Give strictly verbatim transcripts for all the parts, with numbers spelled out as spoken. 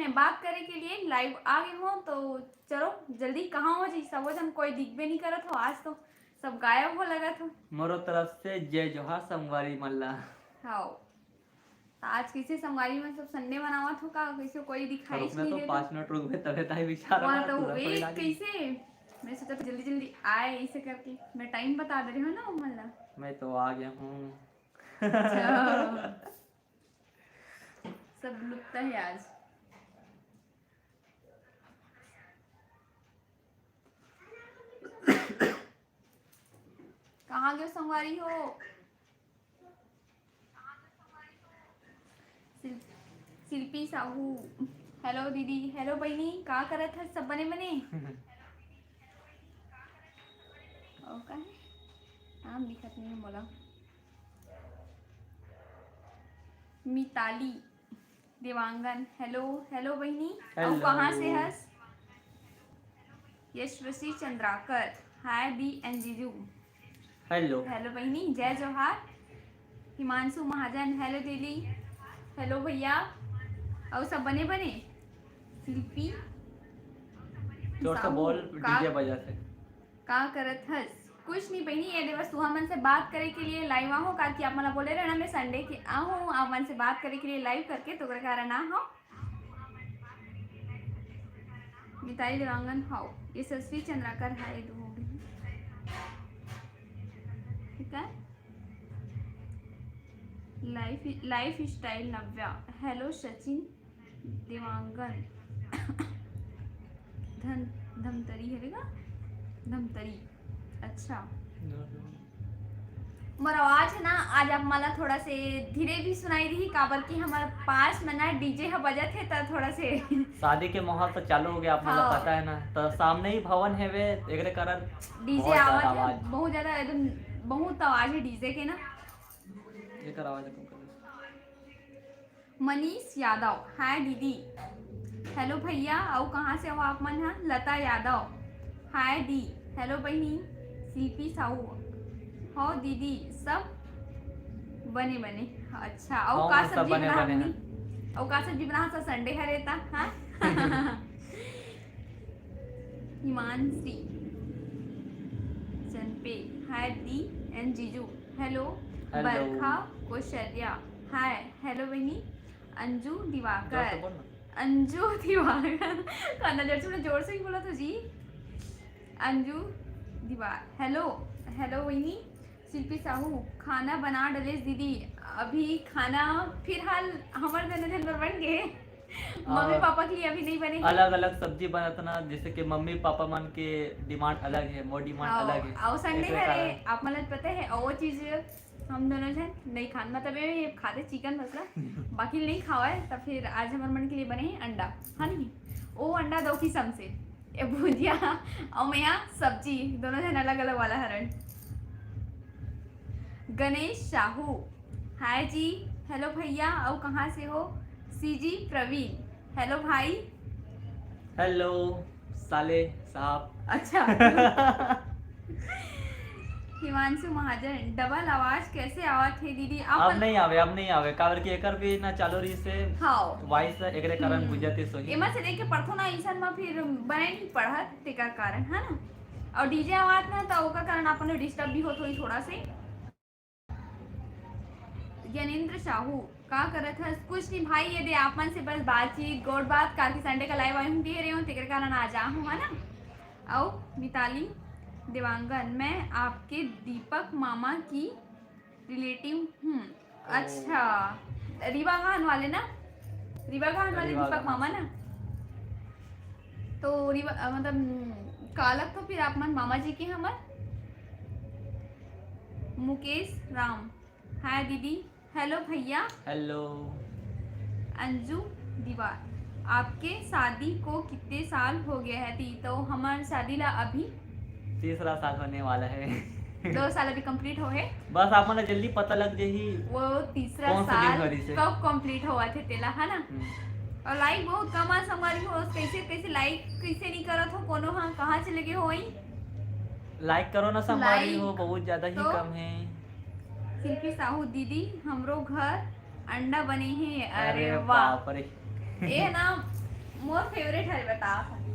मैं बात करे के लिए लाइव आ गए हो, तो चलो जल्दी, कहाँ हो जी सबो झन? कोई दिखबे नहीं करत हो आज तो, सब गायब हो लगत हो। मोरो तरफ से जय जोहार संगवारी मन ला। हाँ, तो आज कैसे संगवारी मन सब संडे मनावत हो का? कैसे कोई दिखाई रुकना नहीं तो देता। पाँच मिनट रुकबे तबे ताई विचार वहाँ आवा, तो तू रखो एक इलाज। कैसे मैं सोचा था जल्दी जल्दी आए, ऐसे करके मैं टाइम बता दे रही हूँ ना उमन ला। मैं तो आ गया हूँ। अच्छा। सब लुप्त है आज। कहाँ गए संगवारी हो? शिल-, शिल्पी साहू, हेलो दीदी। हेलो बहिनी, का करत हस? सब बने बने? और का है? नाम दिखत नहीं है मोला। मिताली देवांगन, हेलो। हेलो बहिनी, अउ हेलो। कहाँ से हस? यशस्वी चंद्राकर, हाय दी एंड जीजू। हेलो। हेलो बहिनी, जय जोहार। हिमांशु महाजन, हेलो दीदी। हेलो भैया, अउ सब बने बने? शिल्पी जोर से साहू, बोल, का डीजे बजा से। का करत हस? कुछ नहीं बहिनी, ये दिवस तू हमन से बात करे के लिए लाइव आहूँ, काकि आप मन ला बोले रहे ना मैं संडे के आहूँ आप मन से बात करे के लिए लाइव करके, तो ओकरे कारण आहूँ। मिताली देवांगन, हाउ। यशस्वी चंद्राकर, हाय, दो हो गए। ठीक है, लाइफ, लाइफ स्टाइल नव्या, हेलो सचिन देवांगन। धन, धमतरी हरे का? धमतरी। अच्छा। मोर आवाज है ना, आज आप मन ला थोड़ा से धीरे भी सुनाई रही, काबर कि हमर पास में ना डीजे ह बजत हे, त थोड़ा से शादी के माहौल तो चालू हो गया, आप मन ला हाँ। पता है ना, तो सामने ही भवन हेवे, एकरे कारण डीजे बहुत ज्यादा आवाज है, आवाज। बहुत ज्यादा, एकदम बहुत आवाज है डीजे के ना। एकर आवाज कम कर दे। मनीष यादव, हाय दीदी। हेलो भैया, अउ कहाँ से हो आप मन ह? लता यादव, हाय दी। हेलो बहिनी। शिल्पी साहू, हो दीदी, सब बने बने। अच्छा, अउ हाँ, का सब सब्जी बने बना बने हनी? हैं। अउ का सब्जी बना हस? संडे हरे ता, हाँ? हिमांशी चनपे, हाय दी एंड जीजू। हेलो। हेलो। बरखा कोशरिया, हाय। हेलो बहिनी। अंजू जोर से दिवाकर। बोल ना। अंजू दिवाकर। कांदा जोर से बोलो, जोर से ही बोला तो जी। अंजू दिवार, हेलो। हेलो बहिनी। शिल्पी साहू, खाना बना डलेस दीदी। अभी खाना फिलहाल हमर दोनों जन बर बन गे। मम्मी और पापा के लिए अभी नहीं बने हैं। अलग-अलग सब्जी बनत ना, जैसे कि मम्मी पापा मन के डिमांड अलग है, मोर डिमांड हाँ, अलग है। और संडे एकरे हरे, कारण आप मन ल पता है, और वो चीज हम दोनों जन नहीं खान, मतलब ये खाते चिकन मसला, बाकी नहीं खावा है, तो फिर आज हमर मन के लिए बने हैं अंडा, हाँ नहीं? वो अंडा दो किस्म से, ये भुजिया और मैं यहाँ सब्जी, दोनों जन अलग-अलग वाला हरन। गणेश साहू, हाय जी। हेलो भैया, अउ कहाँ से हो? सीजी प्रवीण, हेलो भाई। हेलो साले साहब। अच्छा। हिमांशु महाजन, डबल आवाज कैसे आवत हे दीदी? आप अब नहीं आवे, अब नहीं आवे, काबर कि एकर भी ना चालू रही से हाँ। वॉइस एकरे कारण हम्म। गुजरती सोही। एमा से देख के पढ़थो ना, इंसान मा फिर बने नहीं पढ़त, तेकर कारण, है ना? और डीजे आवाज ना, तो ओकर कारण अपन डिस्टर्ब भी होत होही थोड़ा से। ज्ञानेंद्र साहू, का करत हस? कुछ नहीं भाई, ये दे आप मन से बस बातचीत, गोठ बात, काल के संडे का लाइव आई हूँ, दे रहे हूँ, तेकर कारण आ जा हूँ, है ना? आओ, मिताली देवांगन, मैं आपके दीपक मामा की रिलेटिव हूँ। ओ। अच्छा, रीवा खान वाले ना? रीवा खान वाले रीवा दीपक खान। मामा ना? तो रीवा, अ, मतलब, हम्म, कालक तो फिर आप मन मामा जी के हमर। मुकेश राम, हाय दीदी। हेलो भैया। हेलो। अंजू दीवार, आपके शादी को कितने साल हो गया है दी? तो हमार शादी ला अभी तीसरा साल होने वाला है। दो साल अभी कंप्लीट हो है। बस आप मन ला जल्दी पता लग जाही वो तीसरा कौन सा दिन साल भरी से। कब कंप्लीट होवत हे तेला, है ना? हम्म। और लाइक बहुत कम आ संगवारी हो, कैसे, कैसे लाइक कैसे नहीं करत हो कोनो, हाँ, कहाँ चले गए हो वही? लाइक करो ना संगवारी लाइक हो, बहुत ज्यादा ही तो कम है। शिल्पी साहू दीदी, हमरो घर अंडा बने हे। अरे अरे वाह। बाप रे। ये ना, मोर फेवरेट हरे, बता।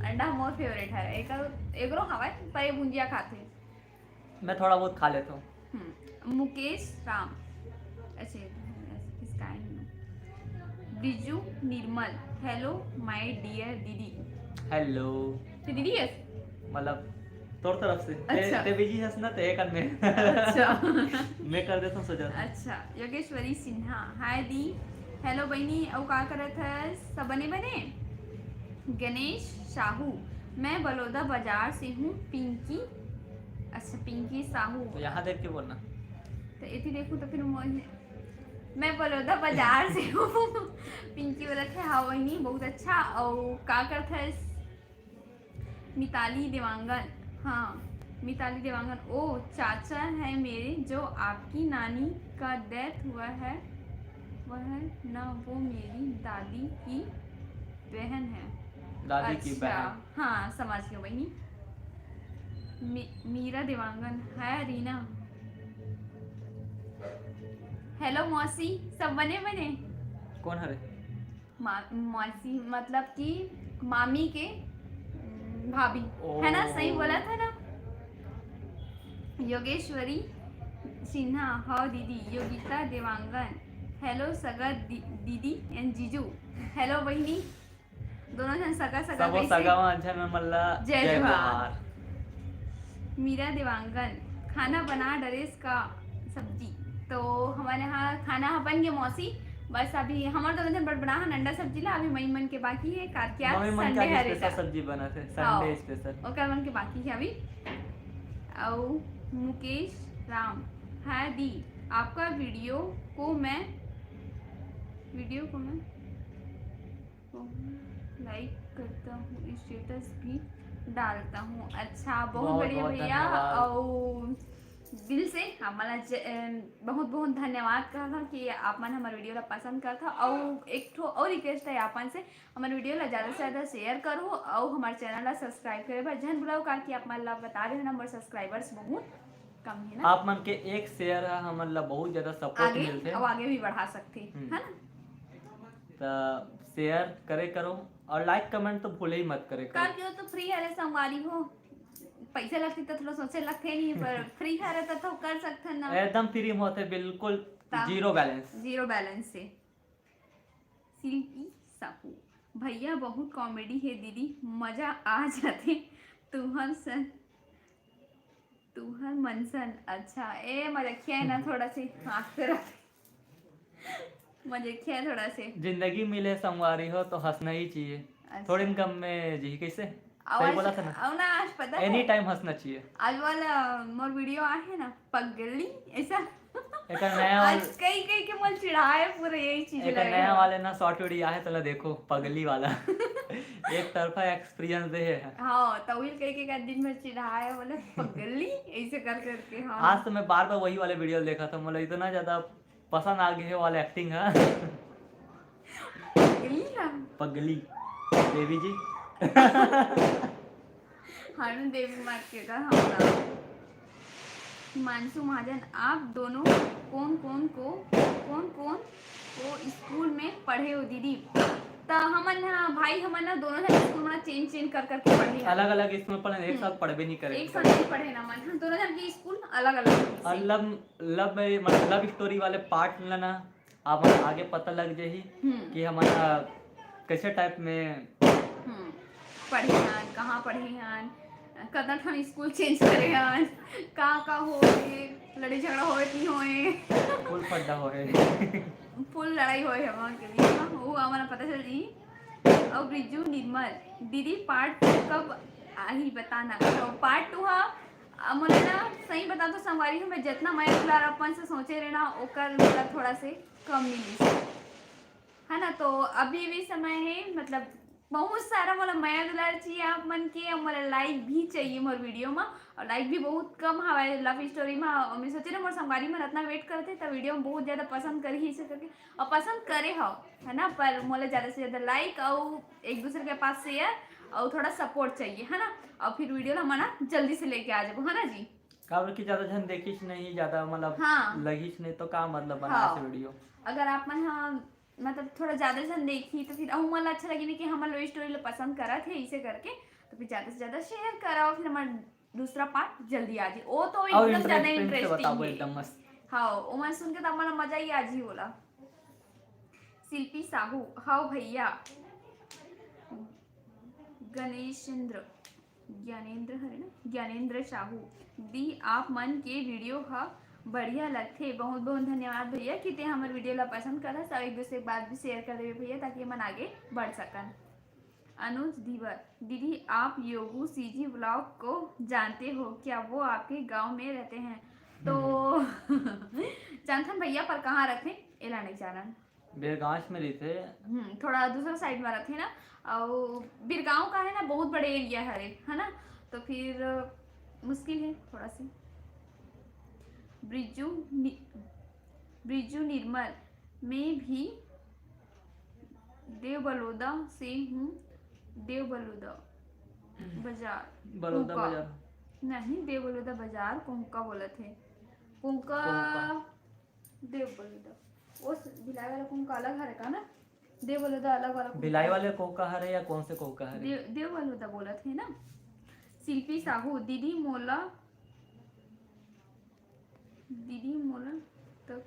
अंडा मोर फेवरेट हरे। एकर, एकरो हवय, पर ये भुंजिया खाथे। मैं थोड़ा बहुत खा लेता हूँ। हम्म, मुकेश राम, अच्छा, किसका है? बिजू निर्मल, hello my dear दीदी। हेलो। तो दीदी है? मतलब तोर तरफ से। ते, अच्छा। ते बिजी हस ना, ते कर में। अच्छा। मैं कर देता हूँ सजा। अच्छा, योगेश्वरी सिन्हा, हाय दी। हेलो बहनी, अउ का करत है? सब बने बने? गणेश साहू, मैं बलौदा बाजार से हूँ। पिंकी, अच्छा, पिंकी साहू। तो यहाँ देख के बोलना। तो एती देखूँ तो फिर मोर, मैं बलौदा बाजार से हूँ। पिंकी बोलत है, हाँ बहनी, बहुत अच्छा। अउ का करत है? मिताली देवांगन, हाँ, मिताली देवांगन, ओ चाचा है मेरे, जो आपकी नानी का डेथ हुआ है, वह है ना, वो मेरी दादी की बहन है। दादी की अच्छा, बहन। हाँ, समझ गया बहनी। मी-, मीरा देवांगन, हाय रीना। हेलो मौसी, सब बने बने? कौन हरे? मा-, मौसी मतलब कि मामी के, उम, भाभी, ओ। है ना? सही बोला था ना? योगेश्वरी सिन्हा, हाव दीदी। योगिता देवांगन, हेलो सगा दी-, दीदी एंड जीजू। हेलो बहिनी, दोनों जन सगा सगा सबो कैसे? सगा मन झन मन ला जय जय जोहार। जोहार। मीरा देवांगन, खाना बना डरेस का सब्जी। तो हमारे यहाँ खाना ह बन गया मौसी, बस अभी हमारे दोनों जन बड़ बना है अंडा सब्जी ला, अभी मई मन के बाकी है, कार क्या मम्मी मन संडे का है स्पेशल रेता। सब्जी बना थे, हाँ। Sunday special. ओकर मन के बाकी है अभी। अउ मुकेश राम, हाय दी, आपका वीडियो को मैं, वीडियो को मैं लाइक करता हूँ, स्टेटस भी डालता हूँ। अच्छा, बहुत बहुत, बढ़िया बहुत भैया। धन्यवाद। अउ दिल से हमला ज-, अम, बहुत बहुत धन्यवाद कहत हव कि आप मन हमर वीडियो ला पसंद करत हव। अउ एक ठो अउ रिक्वेस्ट है आप मन से, हमर वीडियो ला ज्यादा से ज्यादा शेयर करो अउ हमर चैनल ला सब्सक्राइब करे बर झन भुलाओ, काकि आप मन ला बता रहे हो ना, हमर सब्सक्राइबर्स बहुत कम है ना। आप मन के एक शेयर ह हमन ला बहुत ज्यादा सपोर्ट आगे मिलथे। अउ आगे भी बढ़ा सकते, हम्म। है ना? त शेयर करे करो और लाइक कमेंट तो भूले ही मत करे करो। काकि वो तो फ्री हरे संगवारी हो, पैसा लगती तो थोड़ा सोचे लगते नहीं, पर फ्री हरे तो, तो कर सकते ना। एकदम फ्री में होते, बिल्कुल ता- जीरो बैलेंस। जीरो बैलेंस से। शिल्पी साहू, भैया बहुत कॉमेडी है दीदी, मजा आ जाते तुहर सन, तुहर मनसन। अच्छा, ए मजाकिया है ना, थोड़ा से हाथ पे रख, मजाकिया है थोड़ा से। जिंदगी मिले संगवारी हो तो हंसना ही चाहिए। अच्छा। थोड़े इनकम में जी कैसे? अउ सही आज, बोला था ना? अउ ना आज पता है, एनी टाइम हंसना चाहिए। आज वाला मोर वीडियो आहे ना, पगली ऐसा। एक नया आज वाला, कई कई के मन चिढ़ाए पूरा यही चीज एक लगे नया है। वाले ना शॉर्ट वीडियो आहे, तला देखो पगली वाला। एक तरफा एक्सपीरियंस दे है। हाँ, तविल कई के का दिन भर चिढ़ाए बोले पगली ऐसे कर करके। हाँ, आज तो मैं बार बार वही वाले वीडियो देखा था, मतलब इतना ज्यादा पसंद आ गए वाला एक्टिंग है। पगली ना। पगली देवी जी। हारून देवी मार्केट है हमारा। हिमांशु महाजन, आप दोनों कौन कौन को, कौन कौन को स्कूल में पढ़े हो दीदी? त हमन ह, भाई हमन ह दोनों जन स्कूल में चेंज चेंज कर करके पढ़े हन। अलग अलग स्कूल में पढ़े, एक हम्म। साथ पढ़बे नहीं करे। एक साथ नहीं पढ़े ना मन ह, दोनों जन के स्कूल अलग अलग। और लव, लव मतलब लव स्टोरी वाले पार्ट में ना आप मन आगे पता लग जाही हम्म। कि हमारा कैसे टाइप में हम्म, पढ़े हन, कहाँ पढ़े हन, कतना ठन स्कूल चेंज करे हन, का का होए, लड़ाई झगड़ा होए कि होए, फुल फड्डा हो है। फुल लड़ाई होए है वहाँ के बीच में, वो हमन पता चल जी। और ब्रिजू निर्मल, दीदी पार्ट टू कब आही बताना। तो पार्ट टू हा, अब मोला ना सही बता तो संगवारी हो, मैं जितना मया दुलार अपन से सोचे रहे ना, ओकर मतलब थोड़ा से कम मिली, है ना? तो अभी भी समय है, मतलब बहुत सारा मोला मया दुलार चाहिए आप मन के, और मोला लाइक भी चाहिए मोर वीडियो में, और लाइक भी बहुत कम हवाए लव स्टोरी में। और मैं सोचे रहे मोर संगवारी मन इतना वेट करते तो वीडियो में बहुत ज्यादा पसंद करही इसे करके, और पसंद करे हो, है ना? पर मोला ज्यादा से ज्यादा लाइक और एक दूसरे के पास शेयर और थोड़ा सपोर्ट चाहिए, है ना? और फिर वीडियो ला मना जल्दी से लेके आ जाबो, है ना जी? काबर कि ज्यादा झन देखिस नहीं, ज्यादा मतलब हाँ। लगिस नहीं तो का मतलब बना हाँ। से वीडियो। अगर आप मन हाँ मतलब थोड़ा ज्यादा झन देखी, तो फिर अहू मन ला अच्छा लगी ना कि हमर लव स्टोरी ला पसंद करत हे, इसे करके। तो फिर ज्यादा से ज्यादा शेयर कराओ, फिर हमारा दूसरा पार्ट जल्दी आ जाए। वो तो और एकदम ज्यादा इंटरेस्टिंग से इंटरेस्टिंग बताबो है। एकदम मस्त। हाँ, ओमन सुन के तो हमारा मजा ही आ जी होला। शिल्पी साहू, हाँ भैया। गणेशेंद्र, ज्ञानेंद्र हरे ना, ज्ञानेंद्र साहू, दी आप मन के वीडियो ह बढ़िया लगथे। बहुत बहुत धन्यवाद भैया कि ते हमर वीडियो ला पसंद करस और एक दूसरे के बात भी शेयर कर देवे भैया, ताकि हमन आगे बढ़ सकन। अनुज धीवर, दीदी आप योगू सीजी व्लॉग को जानते हो क्या? वो आपके गांव में रहते हैं तो जानथन भैया, पर कहाँ रहते एला नहीं जानन। बेरगांव में रहिथे। हम्म, थोड़ा दूसरा साइड में रहते ना, और बिरगांव का है ना, बहुत बड़े एरिया हरे, है ना, तो फिर मुश्किल है थोड़ा सी। ब्रिजू नि, ब्रिजू निर्मल, मैं भी देव बलोदा से हूँ। देव बलोदा बाजार, बलोदा कोहका। बाजार। नहीं, देव बलोदा बाजार कोहका बोलत है। कोहका। कोहका। देव बलोदा, वो स- भिलाई वाला कोहका अलग हरे का ना? देव बलोदा अलग वाला कोहका। भिलाई वाले कोहका हरे या कौन से कोहका हरे? देव देव बलोदा बोलत है ना। शिल्पी साहू, दीदी मोला, दीदी मोला तक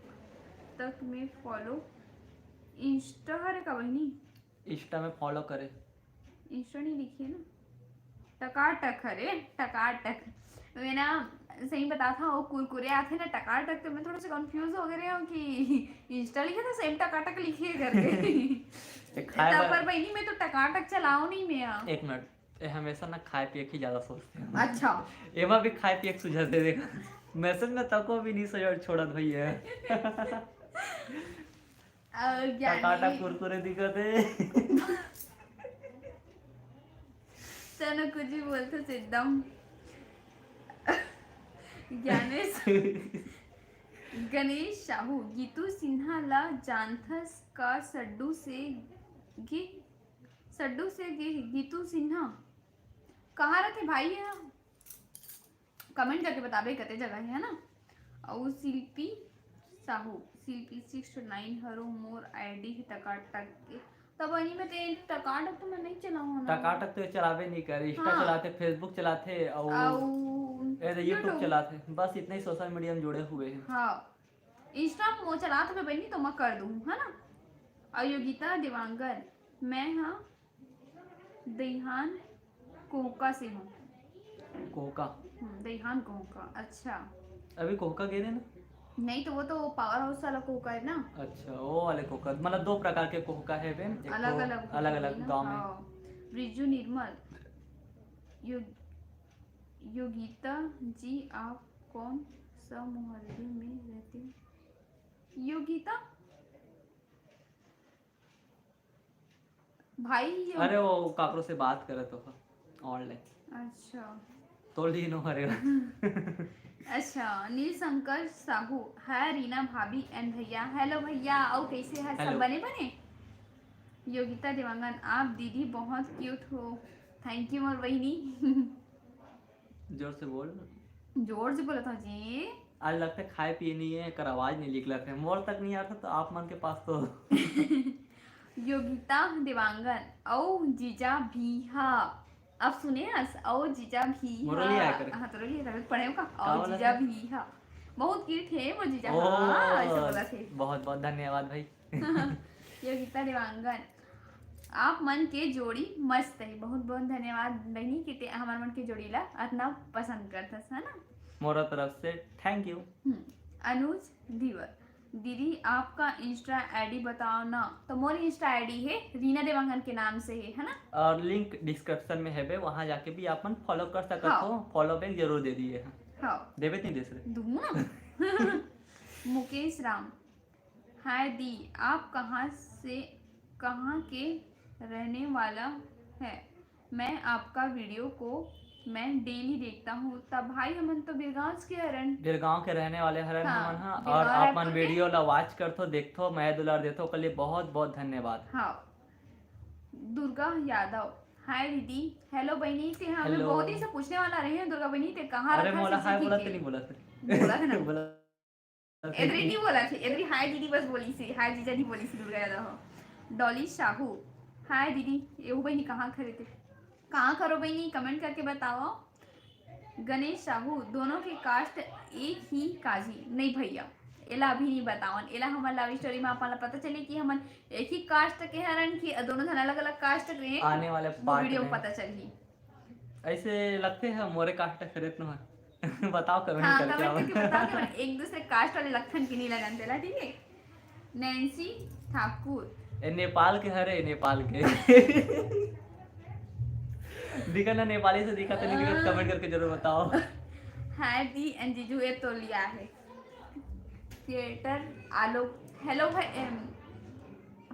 तक में फॉलो इंस्टा हरे का बहिनी? इंस्टा में फॉलो करे। इंस्टा नहीं लिखिए ना, टकाटक हरे, टकाटक। मैं ना सही बता था, वो कुरकुरे आते ना टकाटक, तो मैं थोड़ा सा कंफ्यूज हो गए हूँ कि इंस्टा लिखे तो सेम टकाटक लिखिए करके। ए, खाए तब बर- पर बहिनी मैं तो टकाटक चलाओ नहीं मैं यहाँ। एक मिनट, ये हमेशा ना खाए पिए की ज्यादा सोचते हैं। अच्छा। एमा भी खाए पिए के सुझाव दे देगा। मैसेज में तको भी नहीं सोच छोड़त भैया। और ज्ञानी टकाटक कुरकुरे दिखत है। चलो कुछ भी बोलते से एकदम। ज्ञानेश, गणेश साहू, गीतू सिन्हा ला जानथस का? सड्डू से गे, सड्डू से गे गीतू सिन्हा कहाँ रहते भाई? ये कमेंट करके बताबे कते जगह है ना। और शिल्पी साहू, शिल्पी सिक्स नाइन हरो मोर आईडी है टकाटक के। तब अनी में ते टकाटक तो मैं नहीं चलाऊँ ना। टकाटक तो ये चलावे नहीं करे, इंस्टा हाँ। चलाथे, फेसबुक चलाथे और और ये तो यूट्यूब चलाथे, बस इतना ही सोशल मीडिया में जुड़े हुए हैं। हाँ, इंस्टा में वो चलात में बनी तो मैं कर दूँ, है ना। और योगिता देवांगन, मैं हाँ दईहान कोहका से हूँ। कोहका। हम्म, दईहान कोहका, अच्छा। अभी कोहका गे रहे ना? नहीं तो वो तो पावर हाउस वाला कोहका है ना। अच्छा, वो वाले कोहका, मतलब दो प्रकार के कोहका है बे, एक अलग तो अलग अलग अलग गांव में। हाँ। ब्रिजू निर्मल, यो, योगिता जी आप कौन सा मोहल्ले में रहते हो? योगिता भाई यो, अरे वो काकरो से बात करत हो ऑनलाइन। अच्छा। तो लीन हो रे। अच्छा, नील शंकर साहू, हाय रीना भाभी एंड भैया। हेलो भैया, और कैसे है? सब हेलो। बने बने? योगिता देवांगन, आप दीदी बहुत क्यूट हो। थैंक यू मोर बहिनी। जोर से बोल। जोर से बोलत हूँ जी। आज लगता है खाए पिए नहीं है, कर आवाज नहीं निकलत है, मोर तक नहीं आता तो आप मन के पास तो। योगिता देवांगन, औ जीजा भी हा। अब सुने हस, औ जीजा भी मोरो हा। लिए आए करे। हाँ, तोरो लिए आए करे। पढ़े का? का औ बोला जीजा था? भी हा। बहुत क्यूट है वो जीजा। ओ, हाँ, ऐसा बोला थे। बहुत बहुत धन्यवाद भाई। योगिता देवांगन, आप मन के जोड़ी मस्त है। बहुत बहुत धन्यवाद बहनी कि ते हमार मन के जोड़ी ला इतना पसंद करथस, है ना? मोरा तरफ से थैंक यू। हम्म, अनुज धीवर, दीदी आपका इंस्टा आईडी बताओ ना। तो मोर इंस्टा आईडी है रीना देवांगन के नाम से है, है ना? और लिंक डिस्क्रिप्शन में है बे, वहां जाके भी आप मन फॉलो कर सकत हाँ। हो। फॉलो बैक जरूर दे दिए हैं। हाँ, देवे नहीं दे सकते। दूँ ना। मुकेश राम, हाय दी, आप कहाँ से, कहाँ के रहने वाला है? मैं आपका वीडियो को मैं डेली देखता हूँ। तब भाई हमन तो बिरगांव के हरन। बिरगांव के रहने वाले हरन हाँ, हमन हा, बिरगांव और आप मन रायपुर के। वीडियो ला वॉच करथो, देखथो, मया दुलार देथो, ओकर लिए बहुत बहुत धन्यवाद। हाँ, दुर्गा यादव, हाय दीदी। हेलो बहनी, ते हमें हेलो। बहुत ही से पूछने वाला रहे हैं दुर्गा बहनी, ते कहाँ अरे रखा मोला से हाय सीखी बोला के? ते नहीं बोला थे। बोला था ना। बोला। एदरी नहीं बोला थे, एदरी हाय दीदी बस बोली सी, हाय जीजा नहीं बोली सी दुर्गा यादव हो। डॉली साहू, हाय दीदी, ये हो बहनी कहाँ खड़े थे? कहाँ करो बहनी, कमेंट करके बताओ। गणेश साहू, दोनों के कास्ट एक ही काजी? नहीं भैया, एला अभी नहीं बतावन, एला हमर लव स्टोरी में अपन ला पता चले कि हमन एक ही कास्ट के हरन कि दोनों झन अलग-अलग कास्ट के हैं। आने वाले वो पार्ट वीडियो में में। पता चलही। ऐसे लगते हैं मोरे कास्ट के रेत न बताओ, कमेंट हाँ, करके कमेंट आओ। करके बताओ कि हमन एक दूसरे कास्ट वाले लगथन कि नहीं लगन तेला, ठीक है? नैन्सी ठाकुर। ए, नेपाल के हरे, नेपाल के। दिखा ना, नेपाली से दिखा तो नहीं दिखा, हाँ। कमेंट करके जरूर बताओ। हाय दी एंड जीजू, ये तो लिया है। क्रिएटर आलोक, हेलो भाई, एम,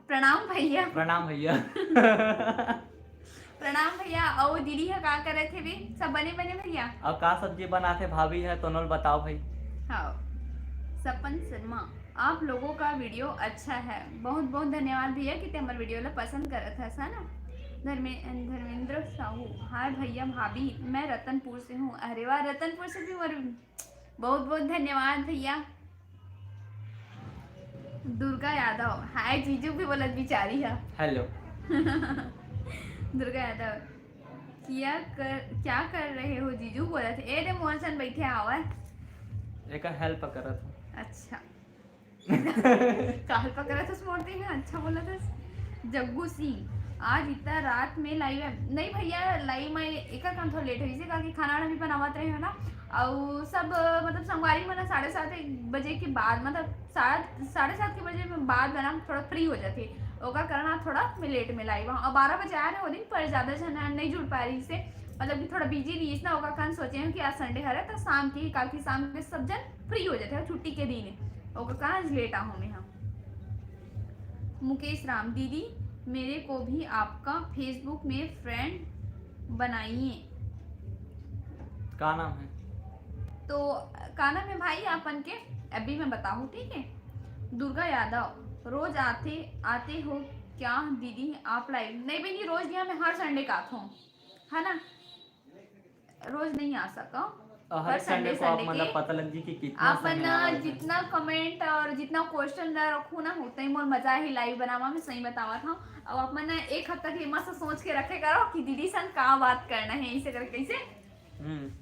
प्रणाम भैया। प्रणाम भैया। प्रणाम भैया। अउ दीदी ह का करत हे बे? सब बने बने भैया? अब का सब्जी बनाथे भाभी है, तोनोल बताओ भाई। हाँ, सपन शर्मा, आप लोगों का वीडियो अच्छा है। बहुत बहुत धन्यवाद भैया कि ते हमर वीडियो ला पसंद करत हस, है ना? धर्मे-, धर्मेंद्र साहू, हाय भैया भाभी, मैं रतनपुर से हूँ। अरे वाह, रतनपुर से भी मोर बहुत बहुत धन्यवाद भैया। दुर्गा यादव, हाय जीजू भी बोलत बिचारी है। हेलो। दुर्गा यादव, क्या कर, क्या कर रहे हो जीजू बोलत हे। ए रे मोर सन बैठे आवा। एकर हेल्प करत हूँ। अच्छा। काल पकड़ा था मोर दे है, अच्छा बोला था। जग्गू सिंह, आज इतना रात में लाइव है? नहीं भैया, लाइव में एकर काम थोड़ा लेट होइसे, काहे कि खाना वाना भी बनावत रहे हो ना, और सब, मतलब, संगवारी मन साढ़े सात, एक बजे के बाद, मतलब, सात, साढ़े सात के बजे में बाद में ना थोड़ा फ्री हो जाथे, ओकर कारण आज थोड़ा मैं लेट में लाइव हूँ। और बारह बजे आ रहे हो दिन पर, ज़्यादा झन नहीं जुड़ पा रही से, मतलब कि थोड़ा बिजी रही ना, ओकर कारण सोचे हूँ कि आज संडे हरे तो शाम के, काल की शाम के सब जन फ्री हो जाथे, छुट्टी के दिन है, ओकर कारण आज लेट आहूँ मैं। हाँ, मुकेश राम, दीदी, मेरे को भी आपका Facebook में फ्रेंड बनाइए। का नाम है? तो का नाम है भाई आपन के? अभी मैं बताहूँ, ठीक है? दुर्गा यादव, रोज आते, आते हो क्या दीदी आप लाइव? नहीं बहनी, रोज नहीं, मैं हर संडे का आत हूँ, है ना? रोज नहीं आ सका, और हर पर संडे संडे, को आप, संडे मतलब, के पता लग जी कि कितना अपन संडे आ रहा है। जितना कमेंट और जितना क्वेश्चन ला रखू ना, उतना ही मोर मजा ही लाइव बनावा में, सही बतावत हूँ। अब अपन ना एक हफ्ता के मस्त सोच के रखे करो कि दीदी संग का बात करना है, इसे करके कैसे। हम्म।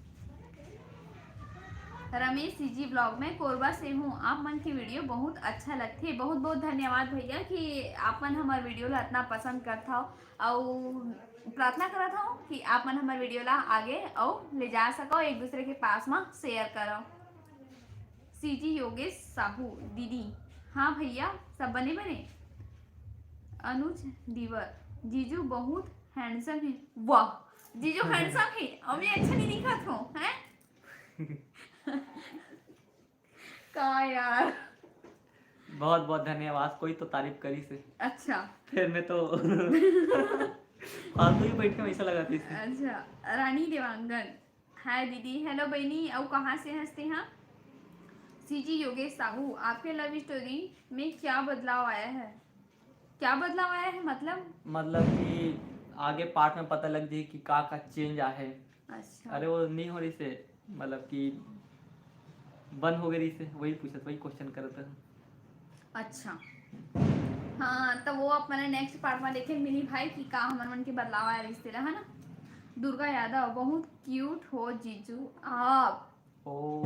रमेश सीजी ब्लॉग, मैं कोरबा से हूँ, आप मन के वीडियो बहुत अच्छा लगथे। बहुत बहुत धन्यवाद भैया कि आप मन हमार वीडियो ला इतना पसंद करत हव, अउ प्रार्थना करत हव कि आप मन हमार वीडियो ला आगे अउ ले जा सको, एक दूसरे के पास में शेयर करो। सीजी योगेश साहू, दीदी, हाँ भैया, सब बने बने। अनुज धीवर, जीजू बहुत हैंडसम है। वाह, जीजू हैंडसम है, अभी अच्छा नहीं दिखत हो, हैं? का यार? बहुत बहुत धन्यवाद, कोई तो तारीफ करी से। अच्छा। फिर मैं तो फालतू ही बैठ के वैसा लगा थी। अच्छा, रानी देवांगन, हाय दीदी। हेलो बहनी, अउ कहाँ से हंसते हैं? सीजी योगेश साहू, आपके लव स्टोरी में क्या बदलाव आया है? क्या बदलाव आया है मतलब? मतलब कि आगे पार्ट में पता लग जाए कि का का चेंज आए है। अच्छा। अरे वो नहीं हो रही से, मतलब कि बंद हो गई रही से, वही पूछत, वही क्वेश्चन करत है। अच्छा, हाँ, तो वो अपन नेक्स्ट पार्ट में देखे मिली भाई कि का हमर मन के बदलाव आए रिश्ते ला, है ना? दुर्गा यादव, बहुत क्यूट हो जीजू आप। ओ।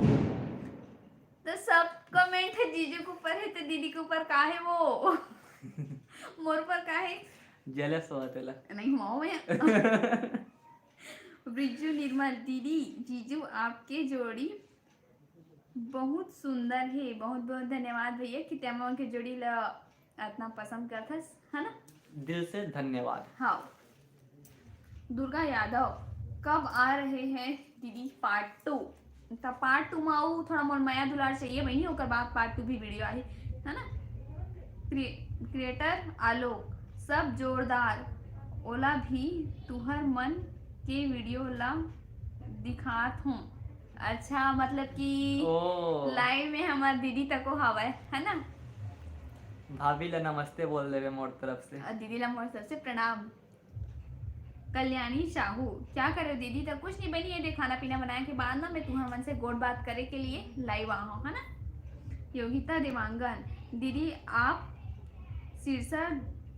तो सब कमेंट है जीजू के ऊपर है, तो दीदी के ऊपर का है वो? मोर पर का है? जेलस हो तेला। नहीं हुआ मैं। ब्रिजू निर्मल, दीदी जीजू आपके जोड़ी बहुत सुंदर है। बहुत बहुत धन्यवाद भैया कि ते मन के जोड़ी ला इतना पसंद करथस, है ना? दिल से धन्यवाद। हाँ। दुर्गा यादव, कब आ रहे हैं दीदी पार्ट टू? तो पार्ट टू में आऊ थोड़ा मोर मया दुलार चाहिए बहनी, ओकर बाद पार्ट टू भी वीडियो आही, है ना? क्रिए-, क्रिएटर आलोक, सब जोरदार, ओला भी तुहर मन के वीडियो ला दिखात हूँ। अच्छा, मतलब कि ओ। लाइव में हमार दीदी तको हवय, है ना? भाभी ला नमस्ते बोल देवे मोर तरफ से। और दीदी ला मोर तरफ से प्रणाम। कल्याणी साहू, क्या करे दीदी? तो कुछ नहीं बनी, ये दे खाना पीना बनाए के बाद ना मैं तुम्हार मन से गोठ बात करे के लिए लाइव आ हूँ, है ना? योगिता देवांगन, दीदी आप सिरसा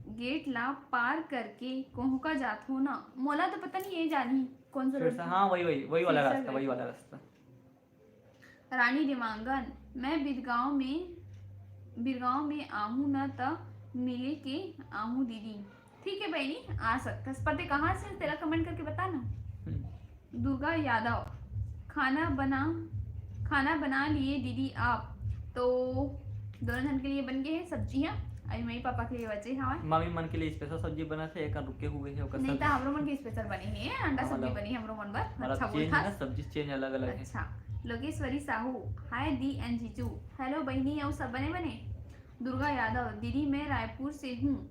गेट ला पार करके कोहका जात हो ना? मोला तो पता नहीं ये जानी कौन सा फिर रोड से, है। हाँ, वही वही वही वाला सिरसा रास्ता, वही गेट। वाला रास्ता। रानी देवांगन, मैं बिरगांव में बिरगांव में आहूँ न त मिले के आहूँ दीदी। ठीक है बहनी, आ सकथस, पर ते कहाँ से तेला कमेंट करके बता ना। हम्म। दुर्गा यादव, खाना बना खाना बना लिए दीदी आप? तो दोनों जन के लिए बन गए हैं सब्जियां। अभी मम्मी पापा के लिए बचे हवय। मम्मी मन के लिए स्पेशल सब्जी बना थे, एक रुके हुए है ओकर नहीं साथ। तो हमरो मन के स्पेशल बने हैं, अंडा हाँ, सब्जी मतलब- बनी है हमरो मन बर। मतलब अच्छा चेंज है ना, बोलथस। सब्जी चेंज अलग अलग है। अच्छा, लोकेश्वरी साहू, हाय दी एंड जीजू। हेलो बहिनी, अउ सब बने बने? दुर्गा यादव, दीदी मैं रायपुर से हूँ।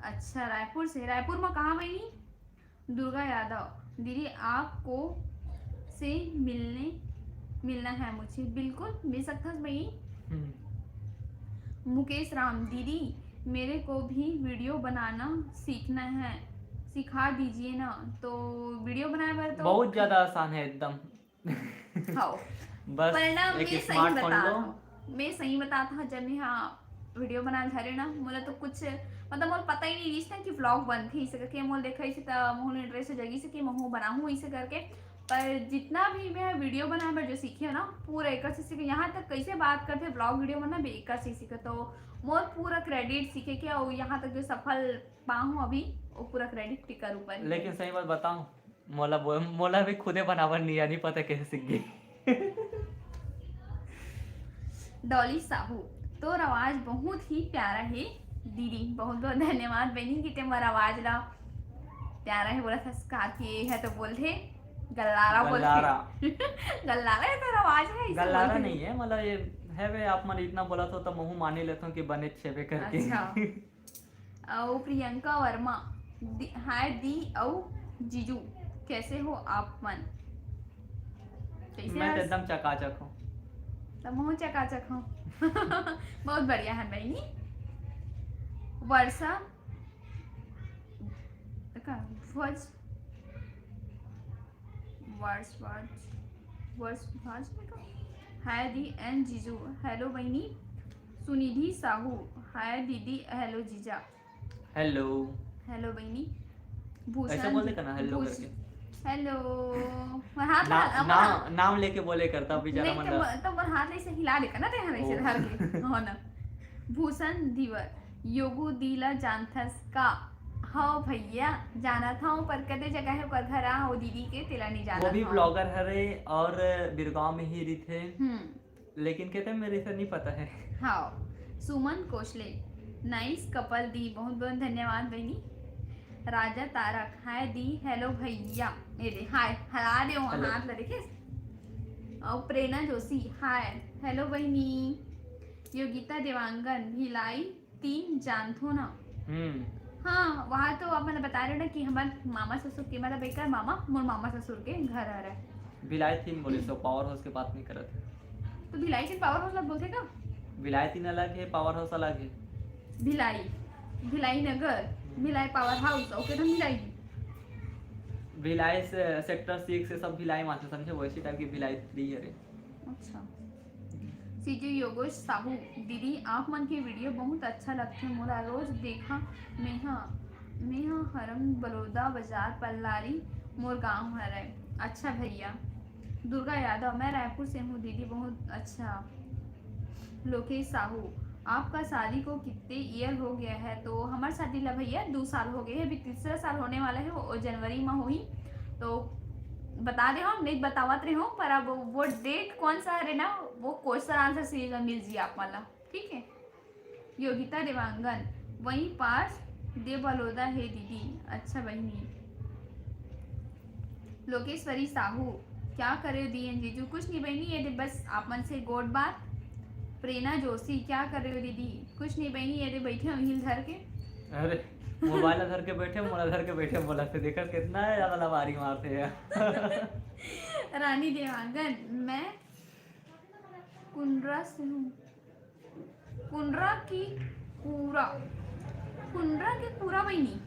अच्छा, रायपुर से। रायपुर में कहाँ बहिनी? दुर्गा यादव, दीदी आपको से मिलने मिलना है मुझे। बिल्कुल मिल सकथस बहिनी। हम्म। मुकेश राम, दीदी मेरे को भी वीडियो बनाना सीखना है, सिखा दीजिए ना। तो वीडियो बनाए बर तो बहुत ज्यादा आसान है एकदम। हाँ। बस पर ना एक मैं सही स्मार्टफोन बता लो। हूँ, मैं सही बता था, जब मैं हाँ वीडियो बनाए धरे ना, मोला तो कुछ मतलब मोला पता ही नहीं रहिस ना कि व्लॉग बनथे इसे करके। मोला देखा इसे त मोहन इंटरेस्ट जगी से कि महू बनाहूँ इसे करके। पर जितना भी मैं वीडियो बनाए बर जो सीखे ना, पूरा एक से सीखे, यहाँ तक कैसे बात करते, व्लॉग वीडियो में ना भी एक से सीखे। तो मोर पूरा क्रेडिट सीखे के, और यहाँ तक जो सफल पाहूँ अभी, वो पूरा क्रेडिट टिकर ऊपर ही। लेकिन सही बात बताऊं, मोला बो- मोला भी खुदे बनावर नहीं आनी, पता कैसे सीख गई। डॉली साहू, तोर आवाज बहुत ही प्यारा है दीदी। बहुत बहुत धन्यवाद बहनी कि ते मोर आवाज ला प्यारा है बोला, संस्कार के है तो बोलथे गल्लारा बोलथे। गल्लारा। गल्लारा है तोर आवाज है, इसे गल्लारा बोलथे। नहीं है, मतलब ये है वे, आप मन इतना बोला तो तब महू माने लेता हूँ कि बने छेबे करके। अच्छा। अउ प्रियंका वर्मा, दी- हाय दी अउ जीजू, कैसे हो आप मन? कैसे मैं तो हस? एकदम चकाचक हूँ। तब महू चकाचक हूँ। बहुत बढ़िया है बहनी। वर्षा का ध्वज वर्ष वर्ष वर्ष ध्वज का हाय दी एंड जीजू। हेलो बहनी। सुनिधि साहू, हाय दीदी। हेलो जीजा। हेलो। हेलो बहनी। भूषण ऐसा बोल दे करना, हेलो भूष- करके। हेलो। मैं हाथ ना, ला- ना, नाम लेके बोले करता अभी ज्यादा नहीं, मन तो ला- म- तो मोर हाथ ऐसे हिला दे करना ते हर ऐसे ओ। धर के हो ना। भूषण धीवर, योगू दी ला जानथस का? हव भैया, जानत हव, पर कते जगह है ओकर घर आ, ओ दीदी के, तेला नहीं जानत वो भी हव। ब्लॉगर हरे और बिरगांव में ही रहिथे, हम्म। लेकिन कहते मेरे से नहीं पता है। हाँ। सुमन कोशले, नाइस कपल दी, बहुत बहुत धन्यवाद बहनी। राजा तारक, हाय दी, हेलो भैया, ये दे हाय, हला दे वहाँ हेलो। हाथ ला देखे। और प्रेरणा जोशी, हाय, हेलो बहनी। योगिता देवांगन, भिलाई तीन जानथो ना? हम्म। हाँ, वहाँ तो आप मतलब बता रहे हो ना कि हमारे मामा ससुर के, मतलब एक मामा, मोर मामा ससुर के घर हरे। भिलाई तीन बोले सो पावर हाउस के बात नहीं करत है। तो भिलाई तीन पावर हाउस ला बोलथे का? भिलाई तीन अलग है, पावर हाउस अलग है। भिलाई, भिलाई नगर, भिलाई पावर हाउस, ओके तो भिलाई। भिलाई से सेक्टर सिक्स से सब भिलाई माथे समझे, वैसे टाइप की भिलाई थ्री है रे। अच्छा। सीजू योगेश साहू, दीदी आप मन के वीडियो बहुत अच्छा लगथे, मोला रोज देखा। मेहा मेहा हरम बलौदा बाजार पल्लारी मोर गांव हरे। अच्छा भैया। दुर्गा यादव, मैं रायपुर से हूँ दीदी, बहुत अच्छा। लोकेश साहू, आपका शादी को कितने ईयर हो गया है? तो हमार शादी ला भैया दो साल हो गए हैं, अभी तीसरा साल होने वाला है, वो जनवरी में होही। तो बता दे हम नहीं बतावत रहे हो, पर अब वो डेट कौन सा है ना, वो क्वेश्चन आंसर सीरीज में मिल जी आप वाला, ठीक है। योगिता देवांगन, वही पास दे बलौदा है दीदी। अच्छा बहनी। लोकेश्वरी साहू, क्या करे दिए जीजू? कुछ नहीं बहनी, ये दे बस आप मन से गोठ बात। प्रेरणा जोशी, क्या कर रहे हो दीदी? कुछ नहीं बहनी, ये दे बैठे हो हिल धर के। अरे, मोबाइल धर के बैठे, मोला धर के बैठे, बोला से देखा कितना ज्यादा लबारी मारते हैं। रानी देवांगन, मैं कुंडरा से हूँ। कुंडरा की कूरा, कुंडरा के कूरा बहनी।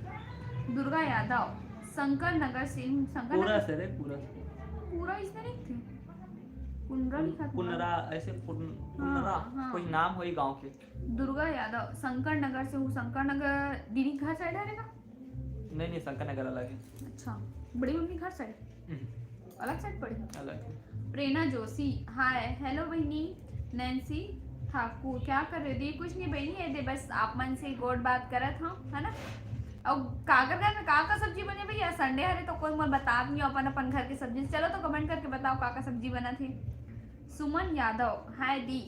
दुर्गा यादव, शंकर नगर से हूँ। शंकर पूरा नगर से रे, पूरा से। पूरा इसने नहीं थे। कुनरा लिखा था। कुनरा, ऐसे कुन- कुनरा, हाँ। कोई नाम होई गांव के। दुर्गा यादव, शंकर नगर से हूँ। शंकर नगर दीदी घर साइड है ना? नहीं नहीं, शंकर नगर अलग है। अच्छा, बड़ी मम्मी घर साइड हम्म, अलग साइड पड़ी। अलग है। प्रेरणा जोशी, हाय, हेलो बहिनी। नैन्सी ठाकुर, क्या कर रहे हो दी? कुछ नहीं बहिनी, ये दे बस आप मन से गोठ बात करत हूँ, है ना? और काकर घर में का का सब्जी बने भैया? संडे हरे तो कोई मोर बतात नहीं अपन अपन घर के सब्जी। चलो तो कमेंट करके बताओ का का सब्जी बना थे। सुमन यादव, हाय दी।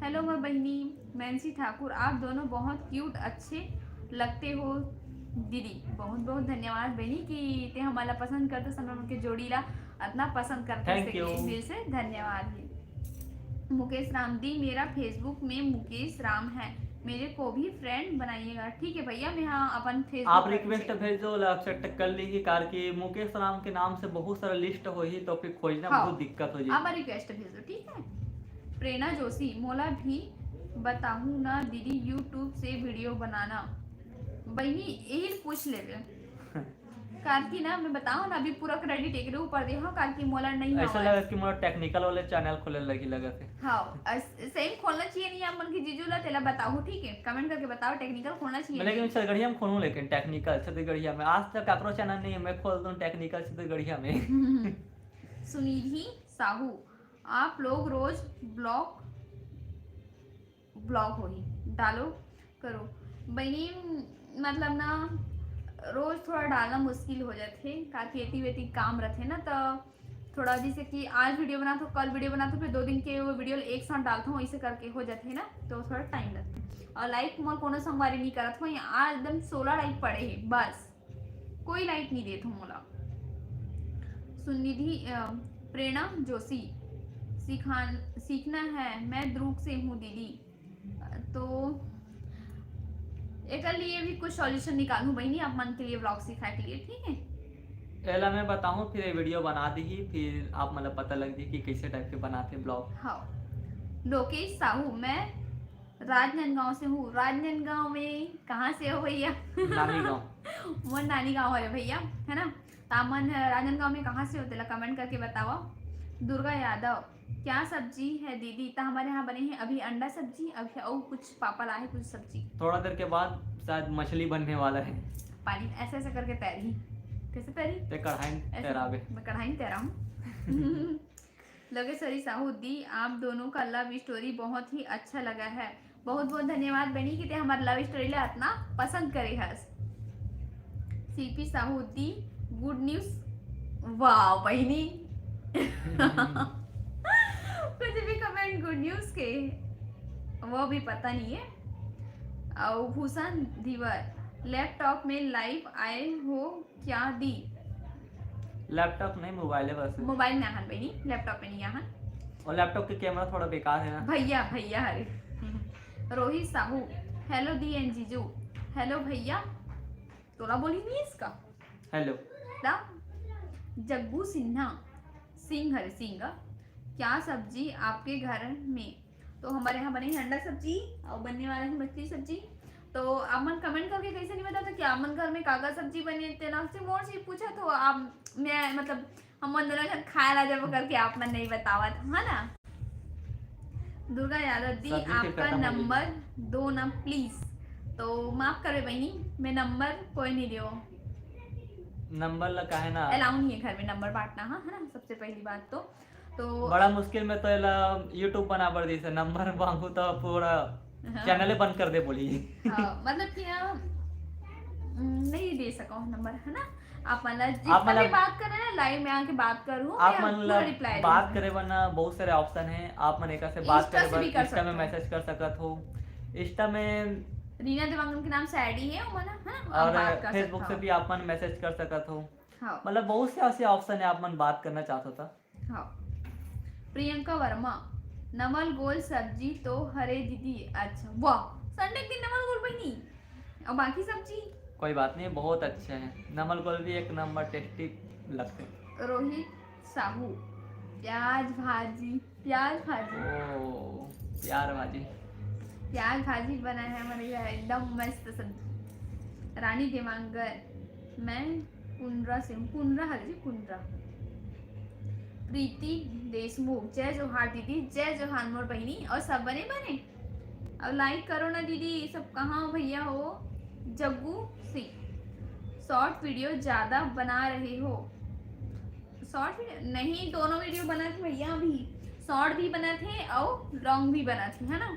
हेलो मोर बहिनी नैन्सी ठाकुर, आप दोनों बहुत क्यूट, अच्छे लगते हो दीदी। बहुत बहुत धन्यवाद बहिनी कि ते हमला पसंद करते समय उनके जोड़ी ला इतना पसंद करते Thank इसके you। लिए दिल से धन्यवाद है। मुकेश राम दी, मेरा फेसबुक में मुकेश राम है, मेरे को भी फ्रेंड बनाइएगा। ठीक है भैया, मैं हाँ अपन फेसबुक आप रिक्वेस्ट भेज दो, ओला एक्सेप्ट कर लीही, कार कि मुकेश राम के नाम से बहुत सारा लिस्ट होही, तो फिर खोजना हाँ। बहुत दिक्कत हो आप जाए। रिक्वेस्ट भेज दो, ठीक है। प्रेरणा जोशी, मोला भी बताहू ना दीदी, यूट्यूब से वीडियो बनाना। बहिनी यही पूछ लेवे, कार कि ना मैं बताऊँ ना, अभी पूरा क्रेडिट एकरे ऊपर दे हूँ, कार कि मोला नहीं ऐसा आवा। लगा कि मोला टेक्निकल वाले चैनल खोले लगी लगत है। हाँ, सेम खोलना चाहिए नहीं आप मन के जीजू ला, तेला बताओ, ठीक है, कमेंट करके बताओ, टेक्निकल खोलना चाहिए मैं लेकिन नहीं। छत्तीसगढ़िया में खोलूँ, लेकिन टेक्निकल छत्तीसगढ़िया में। आज तक काकरो चैनल नहीं है, मैं खोल दूँ टेक्निकल छत्तीसगढ़िया में। सुनिधि साहू, आप लोग रोज ब्लॉग ब्लॉग होही डालो करो बहिनी। मतलब ना, रोज थोड़ा डालना मुश्किल हो जाथे, काकि एती वेती काम रथे ना, तो थोड़ा जैसे कि आज वीडियो बनाथों, कल वीडियो बनाथों, फिर दो दिन के वो वीडियो एक साथ डालथों, ऐसे करके हो जाथे ना, तो थोड़ा टाइम लगथे। और लाइक मोर कोनो संगवारी नहीं करत हो, यहाँ आज एकदम सोलह लाइक पड़े है बस, कोई लाइक नहीं देत हो मोला। सुनिधि, अ, प्रेरणा जोशी, सिखान सीखना है, मैं दुर्ग से हूँ दीदी। तो एकर लिए भी कुछ सॉल्यूशन निकालूँ बहिनी, आप मन के लिए ब्लॉग सिखाए के लिए, ठीक है। एला मैं बताऊँ, फिर ये वीडियो बना दीही, फिर आप मतलब पता लग जाए कि कैसे टाइप के बनाते ब्लॉग। हाँ, लोकेश साहू, मैं राजनांदगांव से हूँ। राजनांदगांव में कहाँ से हो भैया? नानी गाँव। मोर नानी गाँव हरे भैया, है ना? तामन राजनांदगांव में कहाँ से हो, तेला कमेंट करके बतावा। दुर्गा यादव, क्या सब्जी है दीदी? तो हमारे यहाँ बने हैं अभी अंडा सब्जी, अभी और कुछ पापा लाए कुछ सब्जी। थोड़ा देर के बाद शायद मछली बनने वाला है। पानी ऐसे ऐसे करके तैरही। कैसे तैरही? ते कढ़ाई में ऐसे तैराबे। मैं कढ़ाई में तैरा हूँ। लोकेश्वरी साहू दी, आप दोनों का लव स्टोरी बहुत ही अच्छा लगा है। बहुत बहुत धन्यवाद बहिनी कि ते हमार लव स्टोरी ला इतना पसंद करे हस। सीपी साहू दी, गुड न्यूज। वाह बहिनी। कुछ भी कमेंट गुड न्यूज के, वो भी पता नहीं है। और भूषण धीवर, लैपटॉप में लाइव आए हो क्या दी? लैपटॉप नहीं, मोबाइल है बस। मोबाइल में आहन बहिनी, लैपटॉप में नहीं आहन। और लैपटॉप की कैमरा थोड़ा बेकार है ना। भैया भैया हरे। Rohit Sahu, hello di and जीजू। हेलो भैया, तोला बोली नहीं इसका। हेलो। दा जग्गू सिन्हा, सिंह हरे सिंह, क्या सब्जी आपके घर में? तो हमारे यहाँ बने है अंडा सब्जी और बनने वाला है मछली सब्जी। तो आप मन कमेंट करके कैसे नहीं बताते कि आप मन घर में का का सब्जी बने, तेना से मोर से पूछा तो आप, मैं मतलब हम मन दोनों जन खाए ला जाबो करके आप मन नहीं बतावत, है ना? दुर्गा यादव दी, सब्जी फिर आपका खत्म हो गई। नंबर दो ना प्लीज। तो माफ करबे बहिनी, मैं नंबर कोई नहीं दियो, नंबर ला काहे ना। अलाउ नहीं है घर में नंबर बांटना, हाँ, है ना? सबसे पहली बात तो तो बड़ा मुश्किल में तो एला यूट्यूब बना बर जैसे नंबर मांगू तो पूरा हाँ। चैनल बंद कर दे बोली। हाँ, मतलब कि ना, हम्म, नहीं दे सको नंबर, है ना? आप मतलब जितना आप मतलब भी बात करना है ना, लाइव में आके बात करूँ, आप मैं मतलब रिप्लाई बात करे बर ना बहुत सारे ऑप्शन है। आप मन एकर से बात Insta करे से बर भी कर इंस्टा में सकते हो। मैसेज कर सकत हो। इंस्टा में रीना देवांगन के नाम से आईडी है, वो ना, है ना? आप और बात कर फेसबुक सकते से हो। भी आप मन मैसेज कर सकत हो। हाँ। मतलब बहुत से ऐसे ऑप्शन है, आप मन बात करना चाहत हो तो। हाँ। प्रियंका वर्मा, नवल गोल सब्जी तो हरे दीदी। अच्छा, वाह, संडे के दिन नवल गोल बहिनी। और बाकी सब्जी? कोई बात नहीं, बहुत अच्छा है। नवल गोल भी एक नंबर टेस्टी लगते हैं। रोहित साहू, प्याज भाजी, प्याज भाजी। ओ, प्यार भाजी। प्याज भाजी बना है हमारे घर, एकदम मस्त सब्जी। रानी देवांगन, मैं कुंडरा से हूँ। कुंडरा हर जी, कुंडरा। प्रीति देशमुख, जय जोहार दीदी। जय जोहार मोर बहिनी, और सब बने बने? अब लाइक करो ना दीदी, सब कहाँ हो भैया हो? जग्गू सिंह, शॉर्ट वीडियो ज्यादा बना रहे हो। शॉर्ट वीडियो नहीं, दोनों वीडियो बनत हे भैया, अभी शॉर्ट भी बनत हे और लॉन्ग भी बनत हे, है ना?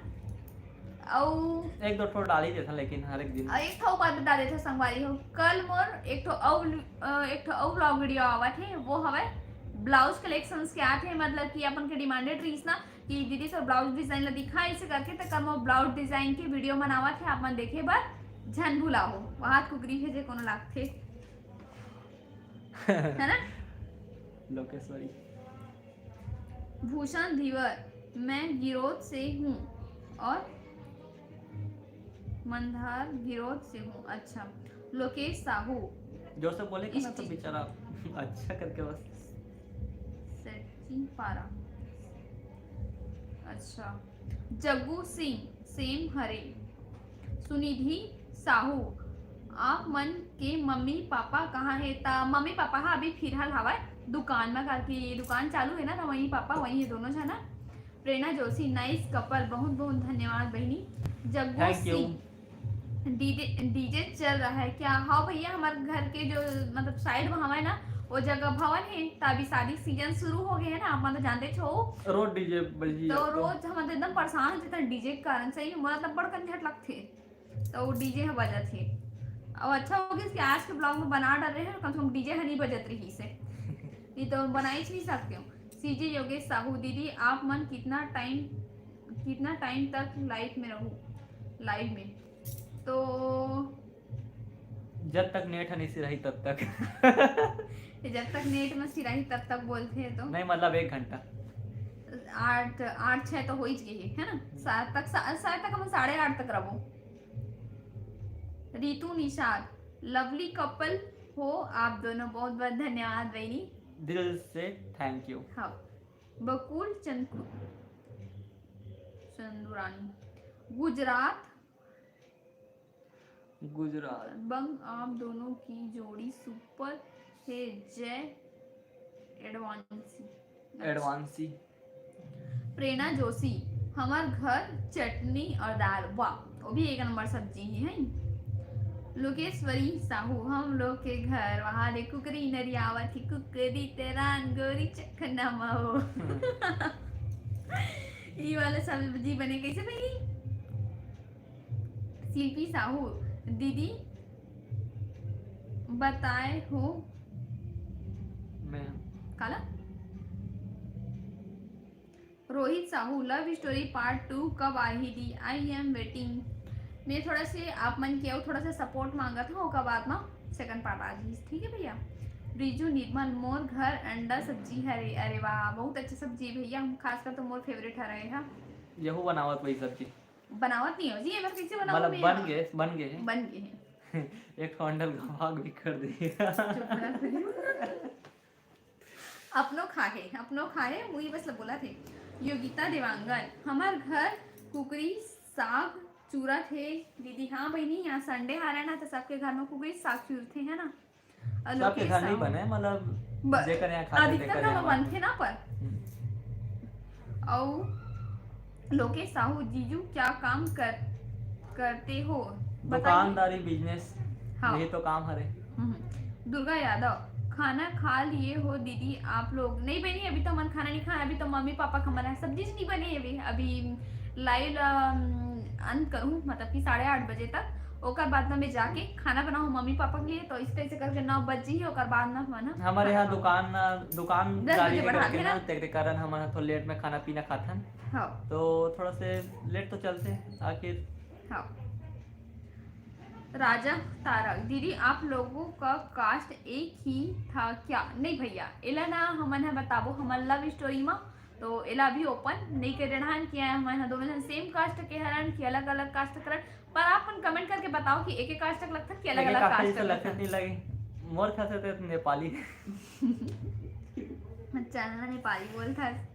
और एक दो ठो डाल ही देथन, लेकिन हर एक दिन। एक ठो बात बता देथो संगवारी हो, कल मोर एक ठो और, अ, एक ठो और व्लॉग वीडियो आवत हे, वो हवय ब्लाउज कलेक्शंस के आत हे, मतलब कि अपन के डिमांडेड रहिस ना कि दीदी सर ब्लाउज डिजाइन ला दिखा, ऐसे करके, त कल मोर ब्लाउज डिजाइन के वीडियो बनावत हे, आप मन देखे बर झन भुलाओ। वहां कुकरी हे जे कोनो लागथे, है ना? लोकेश्वरी। भूषण धीवर, मैं गिरोद से हूँ और मंधार गिरोद से हूँ। अच्छा, लोकेश साहू, जोर से बोले कि ना तो इष्टी। बेचारा अच्छा करके बस। सचिन पारा, अच्छा, जग्गू सिंह, सेम हरे। सुनिधि साहू, आप मन के मम्मी पापा कहाँ हे? त मम्मी पापा ह अभी फिलहाल हवय दुकान म, काकि दुकान चालू हे ना, त वहीं पापा वहीं हे दोनों झन। प्रेरणा जोशी, नाइस कपल, बहुत बहुत धन्यवाद बहिनी। Jaggu Thank you। Singh, DJ DJ चल रहा है क्या? हाँ भैया, हमारे घर के जो मतलब साइड में हवय ना, वो जगह भवन हे, त अभी शादी सीजन शुरू हो गए है ना, आप मन तो जानते हो। रोज डीजे बजी तो अब तो। रोज हम तो एकदम परेशान हो जाते हैं डीजे के कारण, सही में मोला तो बड़ कंझट लगथे। तो वो डीजे ह बजत हे। अब अच्छा हो गया कि आज के ब्लॉग में बना डाल रहे हैं, कम से कम डीजे ह नहीं बजत रही से, नहीं तो बनाई ही नहीं सकते हो। सीजे योगेश साहू, दीदी आप मन कितना टाइम, कितना टाइम तक लाइव में रहू? लाइव में तो जब तक नेट ह नहीं सिराही तब तक। ये जब तक नेट में सिराही तब तक बोलते हैं तो नहीं, मतलब एक घंटा। आठ, आठ छः तो हो ही गई है, है ना? सात तक, सा-, सात तक हम साढ़े आठ तक रहो। रितु निषाद, लवली कपल हो आप दोनों, बहुत बहुत धन्यवाद बहनी। दिल से thank you। हाँ, बकुल चंदकु-, चंदुरानी, गुजरात। गुजरात। बंग आप दोनों की जोड़ी सुपर है, जय एडवांसी। एडवांसी। प्रेरणा जोशी, हमार घर चटनी और दाल, वाह, वो भी एक नंबर सब्जी ही है। लोकेश्वरी साहू, हम लोग के घर वहाँ ले कुकरी नरियावत ही, कुकरी तेरान गोरी चखना महो। ई वाला सब्जी बने कैसे बनी? शिल्पी साहू, दीदी बताए हो मैं। काला? रोहित साहू, लव स्टोरी पार्ट टू कब आही दी? I am waiting। मैं थोड़ा से आप मन के अउ थोड़ा सा सपोर्ट मांगत हूँ, ओकर बाद में सेकंड पार्ट आ जाही, ठीक है भैया। रिजू निर्मल, मोर घर अंडा सब्जी हरे। अरे वाह, बहुत अच्छा सब्जी है भैया, हम खासकर तो मोर फेवरेट हरे है। यहू बनावत वही सब्जी। बनावत नहीं हो जी, ये बार कैसे बनाओ मतलब भैया? बन गए, बन गए हैं। बन गए हैं। एक ठो अंडा ल घवाक भी कर दिए। चुप रह। अपनो खाहे, अपनो खाहे, वही बस ल बोला थे। योगिता देवांगन, हमार घर कुकरी साग चूरत हे दीदी। हाँ बहिनी, यहाँ संडे हारा ना, तो सबके घर में कुकरी साग चूरथे, है ना? और सबके लोकेश घर नहीं साहू बने, मतलब ब-, जेकर यहाँ खाथे, अधिकतर तेकर घर यहाँ में बनथे ना, पर हम्म। अउ लोकेश साहू, जीजू क्या काम कर, करते हो? बताइए। दुकानदारी, बिजनेस, हाँ। यही तो काम हरे। हम्म। दुर्गा यादव, खाना खा लिए हो दीदी आप लोग? नहीं बनी, अभी तो हमन खाना नहीं खाए, अभी तो मम्मी पापा के हमन सब्जी नहीं बने अभी, अभी लाइव ला, अम, अंत करूँ, मतलब कि साढ़े आठ बजे तक, ओकर बाद में मैं जाके खाना बनाऊँ मम्मी पापा के लिए। तो इस तरह से करके नौ बज ही, ओकर बाद में हमन हमारे यहाँ खाना दुकान, दुकान दस गाड़ी बजे लेकर बढ़ा के देना। ना, तेरे कारण हमन थोड़ा लेट में खाना पीना खाथन। हाँ। तो थोड़ा से लेट तो चलते हैं आखिर। हाँ। राजा तारक, दीदी आप लोगों का कास्ट एक ही था क्या? नहीं भैया, एला ना हमन ह बताबो हमर लव स्टोरी मा, तो एला अभी ओपन नहीं कर रहन कि हमन ह दोनों जन सेम कास्ट के हरन कि अलग-अलग कास्ट करन, पर आप मन कमेंट करके बताओ कि एक-एक कास्ट तक लगथन कि अलग-अलग एक-एक कास्ट कास्ट तक लगथन। लगथन नहीं लगे। मोर ख्याल से तो नेपाली। अच्छा, नेपाली बोलथस।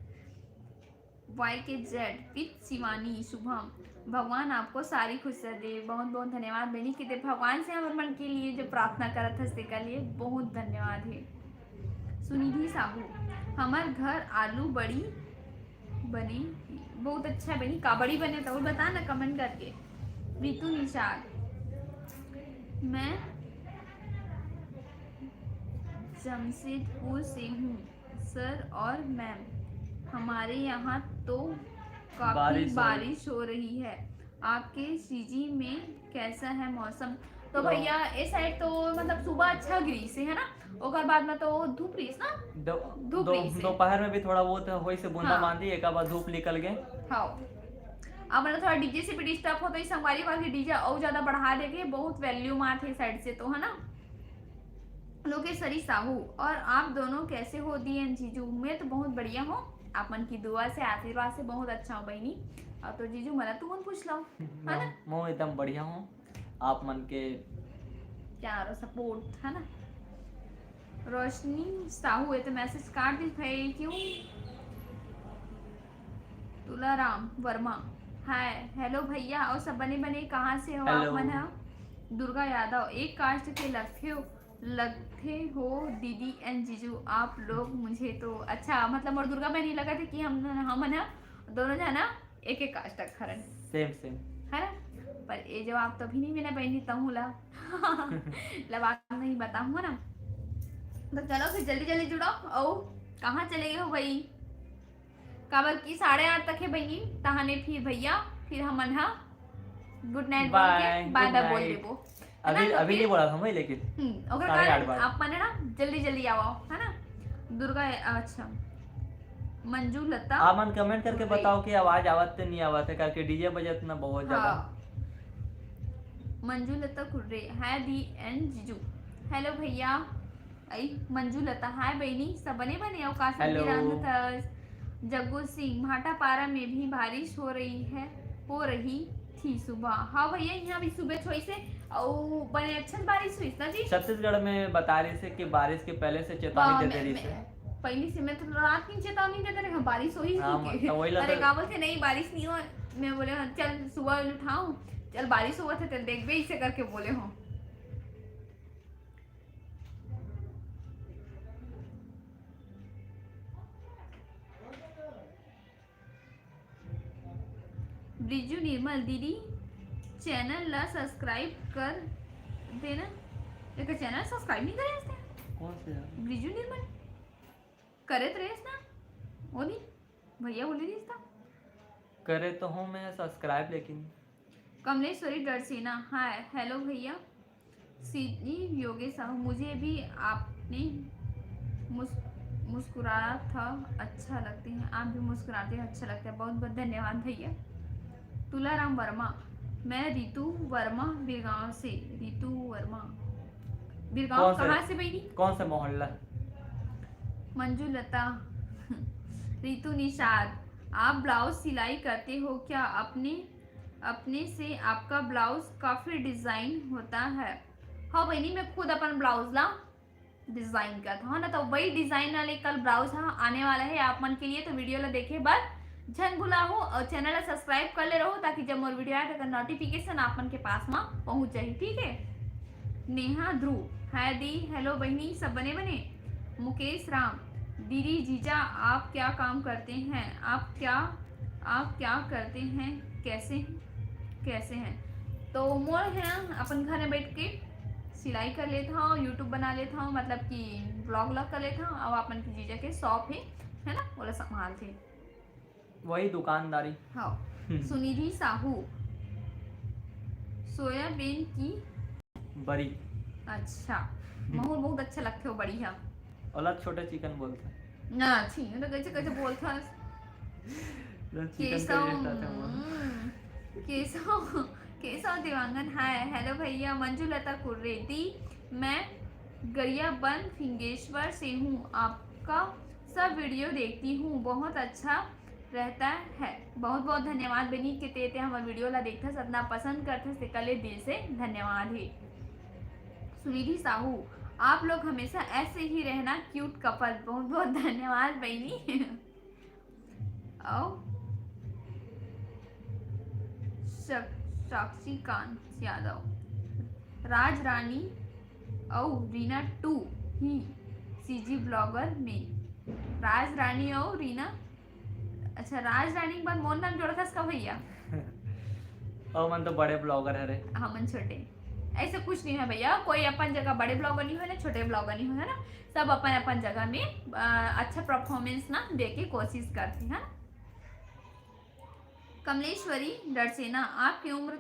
वाई के जेड विथ शिवानी शुभम, भगवान आपको सारी खुशियाँ दे। बहुत बहुत धन्यवाद बहनी, कि ते भगवान से हमर मन के लिए जो प्रार्थना करत हस, तेकर लिए बहुत धन्यवाद है। सुनिधि साहू, हमर घर आलू बड़ी बने। बहुत अच्छा बनी, का बड़ी बने तो वो बता ना comment करके। रितु निषाद, मैं जमशेदपुर से हूँ सर और मैम, हमारे यहाँ तो काफी बारिश हो रही। बारिश हो रही है। आपके सीजी में कैसा है मौसम? तो तो भैया, ए साइड तो मतलब सुबह अच्छा गिरी से है ना, ओकर बाद में तो धूप रहीस ना। दो-, धूप दो-, रहीस से। दोपहर में भी थोड़ा बहुत होइस से बूंदा हाँ। बांदी, एक बार धूप निकल गए। हाँ, अब मतलब थोड़ा डीजे से भी डिस्टर्ब होता है संगवारी, बाकी डीजे और ज्यादा बढ़ा देके बहुत वॉल्यूम आत है साइड से, तो है ना। लोकेश्वरी साहू, और आप दोनों कैसे हो दी एंड जीजू? मैं तो बहुत बढ़िया हूँ, आप मन की दुआ से, आशीर्वाद से बहुत अच्छा हूँ बहनी। और तो जीजू, मला तुमन पूछ लो, है ना? मैं, मैं एकदम बढ़िया हूँ, आप मन के प्यार और सपोर्ट, है ना? रोशनी साहू, ये तो मैसेज काट दी भाई, क्यों? तुलाराम वर्मा, हाय, हेलो भैया, और सब बने बने, कहाँ से हो आप हेलो। मन ह? दुर्गा यादव, एक कास्ट के लगथे हो, लगथे हो दीदी एंड जीजू आप लोग। मुझे तो अच्छा, मतलब, मोर दुर्गा बहनी लगा थे कि हम, हम है ना, दोनों जना एक एक कास्ट हरन। सेम, सेम। है ना? पर ये जवाब तो अभी नहीं मिला बहनी, तहूँ ला। मतलब, आप नहीं बताऊँ, है ना? तो चलो फिर जल्दी जल्दी जुड़ो। और कहाँ चले गए हो भाई? काबर कि साढ़े आठ तक है बहनी, तहाने फिर भैया, फिर हमन हा गुड नाइट बोल के बाय, बाय गुड बाय बोल नाइट। देबो, है ना? अभी, तो अभी फिर नहीं बोला था मैं, लेकिन हम्म, ओकर साढ़े आठ कारण बार। आप मन है ना, जल्दी जल्दी आओ, है ना? दुर्गा, अच्छा, मंजू लता आप मन कमेंट करके कुर्रे। बताओ कि आवाज आवत ते नहीं आवत है, करके डीजे बजत ना बहुत ज्यादा। हाँ। मंजू लता कुर्रे, हाय दी एंड जीजू। हेलो भैया, आई मंजू लता, हाय बहनी, सब बने बने, अउ का सब्जी हेलो। रांधत हस? जग्गू सिंह, भाटापारा में भी बारिश हो रही है, हो रही थी सुबह। हाँ भैया, यहाँ भी सुबह छोई से, अउ बने अच्छा बारिश हुई ना जी। छत्तीसगढ़ में बता रहे थे कि बारिश के पहले से चेतावनी हाँ, दे दे मैं, रही मैं, से। पहली से मैं तो रात की चेतावनी देते रहे, बारिश होही हाँ, कि। तो वही लगा अरे, का बोलते, नहीं, बारिश नहीं हो। मैं बोले, हाँ, चल, सुबह उठाऊं, चल, बारिश हुआ था, चल, देखबे, इसे करके बोले हो। ब्रिजू निर्मल दीदी, चैनल ला सब्सक्राइब कर देना। एकर चैनल सब्सक्राइब नहीं करे हस ते? कौन से यार? ब्रिजू निर्मल। करे तो रहे हस ना? वो नहीं? भैया बोले रहे हस ना? करे तो हूँ मैं सब्सक्राइब, लेकिन कमलेश्वरी डरसेना, हाय, हेलो भैया। सीधी योगेश साहू, मुझे भी आपने मुस-, मुस्कुराया था, अच्छा लगते हैं, आप भी मुस्कुराते हैं, अच्छा लगता है। बहुत बहुत धन्यवाद भैया। तुलाराम वर्मा, मैं रितु वर्मा, बिरगांव से। रितु वर्मा, बिरगांव कहाँ से बहनी? कौन सा मोहल्ला? मंजुलता, रितु निषाद, आप ब्लाउज सिलाई करते हो क्या? अपने, अपने से आपका ब्लाउज काफी डिजाइन होता है। हाँ बहनी, मैं खुद अपन ब्लाउज ला डिजाइन करत हूँ ना, तो वही डिजाइन वाले कल ब्लाउज हाँ आने वाला है आप मन के लिए। तो वीडियो ला देखे बर झन भुलाहू और चैनल ला सब्सक्राइब कर ले रहू, ताकि जब मोर वीडियो आए तो नोटिफिकेशन आप मन के पास में पहुंच जाही, ठीक है। नेहा ध्रुव, हाय दी, हेलो बहनी, सब बने बने। मुकेश राम, दीदी जीजा आप क्या काम करते हैं? आप क्या, आप क्या करते हैं? कैसे, कैसे हैं? तो मोर है अपन घर में बैठ के सिलाई कर लेत हूँ, YouTube बना लेत हूँ, मतलब कि ब्लॉग व्लॉग कर लेत हूँ। अब अपन के जीजा के शॉप है, है ना, ओला संभालथे। वही दुकानदारी। हाँ। हम्म। सुनिधि साहू, सोयाबीन की बरी। अच्छा, महू बहुत अच्छा लगथे वो बरी हा। ओला छोटे चिकन बोलथे। ना, छी, तो कैसे, कैसे बोलथस? ना, चिकन केसव, का taste आथे मोर। हम्म, केसव, केसव देवांगन, हाय, हेलो भैया, मंजुलता कुर्रेती, मैं गरियाबंद फिंगेश्वर से हूँ, आपका सब वीडियो देखती हूँ, बहुत अच्छा रहता है। बहुत बहुत धन्यवाद बनी के ते, ते हमर वीडियो ला देखथस, इतना पसंद करथस, तेकर ले दिल से धन्यवाद हे। सुनिधि साहू, आप लोग हमेशा ऐसे ही रहना, क्यूट कपल। बहुत बहुत धन्यवाद बहनी। और शक-, साक्षी कांत यादव, राज रानी और रीना टू ही सीजी ब्लॉगर में राज रानी और रीना। अच्छा, राज रानी के बाद मोर नाम जोड़त हस का भैया? ओ मन तो बड़े ब्लॉगर हरे। हमन छोटे। ऐसे कुछ नहीं है भैया, कोई अपन जगह बड़े ब्लॉगर नहीं हो ना, छोटे ब्लॉगर नहीं हो, है ना? सब अपन अपन जगह में अ, अच्छा परफॉर्मेंस ना दे के कोशिश करते हैं। कमलेश्वरी डरसेना, आपकी उम्र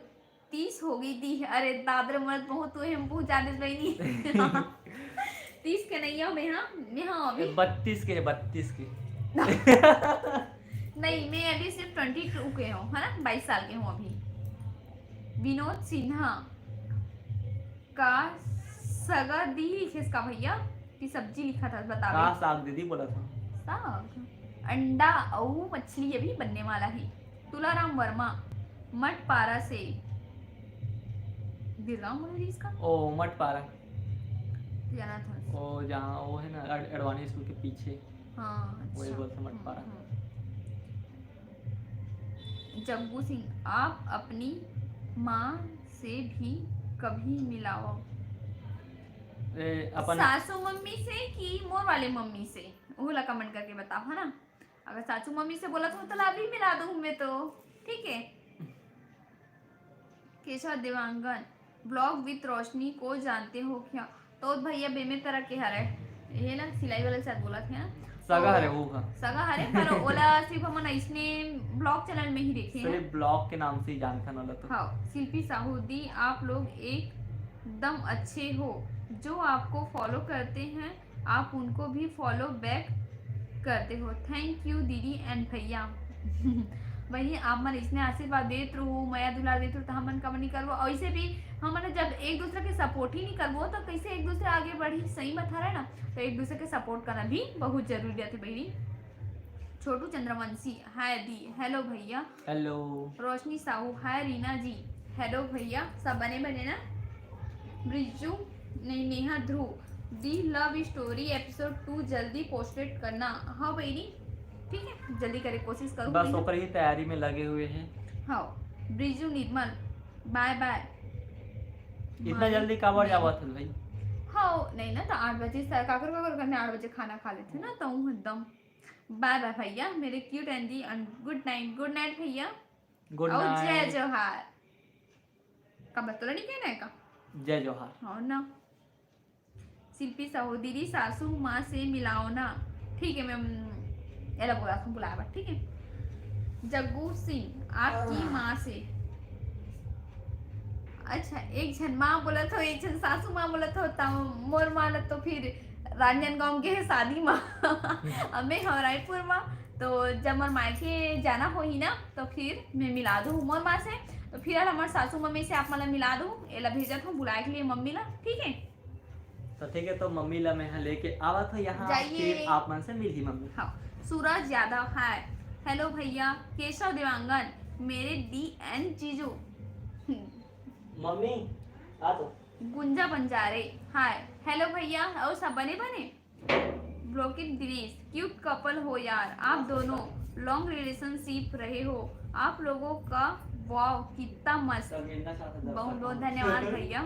तीस हो गई दी। अरे दादर मर्द बहुत हुए हम बहुत जाने बहनी। तीस के नहीं हो मैं, हाँ मैं, हाँ अभी बत्तीस के, बत्तीस के। नहीं, मैं अभी सिर्फ ट्वेंटी टू के हूँ, है ना, बाईस साल के हूँ अभी। विनोद सिन्हा, का सगा दी लिखेस का भैया? कि सब्जी लिखा था, बता का साग दीदी बोला था? साग, अंडा अउ मछली अभी बनने वाला है। तुलाराम वर्मा, मटपारा से। बिरगांव बोले जी इसका? ओ मटपारा। जाना था। ओ जहाँ वो है ना, अड- अडवाणी स्कूल के पीछे। हाँ, वही अच्छा। बोलते मटपारा। हम्म, हम्म। जग्गू सिंह, आप अपनी माँ से भी कभी मिलाओ। ए, अपन सासू मम्मी से कि मोर वाले मम्मी से, वो ला कमेंट करके बताओ, है ना? अगर सासू मम्मी से बोला तो तला भी मिला दूँ मैं तो, ठीक है। केशव देवांगन, ब्लॉग विथ रोशनी को जानते हो क्या? तो भैया बेमे तरह के हरे, ये ना सिलाई वाला शायद बोला थे ना। सगा तो हरे वो का। सगा हरे, पर ओला सिर्फ हमन इसने ब्लॉग चैनल में ही देखे हैं। सिर्फ ब्लॉग के नाम से ही जानथन वाला तो। हाँ, शिल्पी साहू दी, आप लोग एकदम अच्छे हो। जो आपको फॉलो करते हैं, आप उनको भी फॉलो बैक करते हो। थैंक यू दीदी एंड भैया। वही आप मन इसने आशीर्वाद देत रहो, मया दुलार देत रहो, तो हमन कम नहीं करबो। और इसे भी हमन जब एक दूसरे के सपोर्ट ही नहीं करबो, तो कैसे एक दूसरे आगे बढ़ी? सही बता रहे ना, तो एक दूसरे के सपोर्ट करना भी बहुत जरूरी रहते बहनी। छोटू चंद्रवंशी, हाय दी, हेलो भैया। हेलो। रोशनी साहू, हाय रीना जी, हेलो भैया, सब बने बने ना? ब्रिजू, नहीं, नेहा ध्रुव, दी लव स्टोरी एपिसोड टू जल्दी पोस्टेड करना। हाँ बहनी, ठीक है, जल्दी करे कोशिश करूँ बस बहनी। ओकर ही तैयारी में लगे हुए हैं। हाँ, ब्रिजू निर्मल, बाय बाय। इतना जल्दी काबर जावत हन भाई? हाँ, नहीं ना तो आठ बजे सर काकर काकर करने आठ बजे खाना खा लेते ना, तो हूँ एकदम। बाय बाय भैया मेरे cute and the and good night. Good night भैया। गुड और जय नाइट। जोहार। का बतला नहीं कहना है का? जय जोहार। और ना, शिल्पी साहू, दीदी सासू माँ से मिलाओ ना। ठीक है, मैं हम्म, एला बोला था बुलावा, ठीक है। जग्गू सिंह, आपकी माँ से। अच्छा, एक झन माँ बोलत हो, एक झन सासू माँ बोलत हो, त मोर माँ ल तो फिर राजनांदगांव गे हे शादी माँ। अब मैं हव रायपुर माँ, तो जब मोर मायके जाना होही ना, तो फिर मैं मिला दूँ मोर माँ से। तो फिर हमार सासू मम्मी से आप मन ला मिला दूँ, एला भेजत हूँ बुलाए के लिए मम्मी ला, ठीक है? तो ठीक है, तो मम्मी ला मैं यहाँ लेके आवत हूँ यहाँ, जाइए। फिर आप मन से मिलही मम्मी। हाँ, सूरज यादव, हाय, हेलो भैया, केशव देवांगन, मेरे डी एन जीजू। हम्म, मम्मी आ तो। गुंजा बंजारे, हाय, हेलो भैया, और सब बने बने? ब्रोकिन दिनेश, क्यूट कपल हो यार आप दोनों, लॉन्ग रिलेशनशिप रहे हो आप लोगों का। वाओ, कितना मस्त। बहुत बहुत धन्यवाद भैया।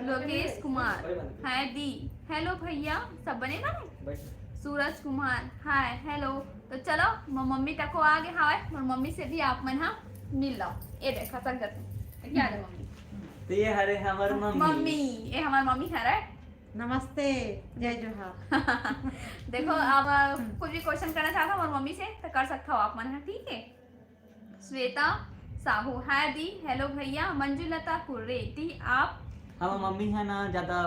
लोकेश कुमार, हाय दी, हेलो भैया, सब बने बने? सूरज कुमार, हाय, हेलो। तो चलो, मोर मम्मी तको आ गे हावय, मोर मम्मी से भी आप मन हा मिल लो। ये देखा संगत, क्या रे मम्मी? तो ये हरे हमर मम्मी। मम्मी, ये हमार मम्मी हरे। नमस्ते, जय जोहार। देखो, आप अ, कुछ भी क्वेश्चन करना चाहता हो मोर मम्मी से तो कर सकता हो आप मन हा, ठीक है। श्वेता साहू, हाय दी, हेलो भैया। मंजुलता कुर्रे दी, आप हमर मम्मी है ना, ज्यादा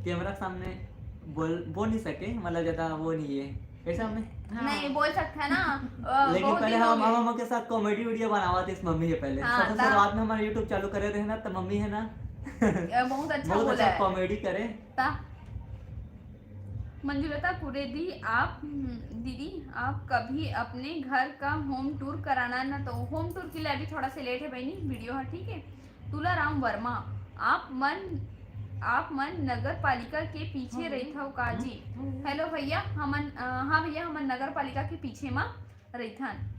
कैमरा के सामने बोल बोल नहीं सके, मतलब ज्यादा वो नहीं है, कैसे मम्मी? हाँ। नहीं बोल सकता है ना। अ, लेकिन बहुत पहले दिन हो हम गए। हम लोग के साथ कॉमेडी वीडियो बनावत इस मम्मी के पहले। हाँ, सबसे ता- शुरुआत में हमारा यूट्यूब चालू करे रहे ना, तो मम्मी है ना अ, बहुत अच्छा बहुत बोला अच्छा है। कॉमेडी करे। ता मंजुलता कुर्रे दी, आप हम्म, दीदी, आप कभी अपने घर का होम टूर कराना ना। तो होम टूर के लिए अभी थोड़ा सा लेट है बहनी वीडियो है, ठीक है। तुलाराम वर्मा, आप मन आप मन नगर पालिका के पीछे रहिथव का जी? हेलो भैया, हमन अ, हाँ भैया, हमन नगर पालिका के पीछे मा रहिथन।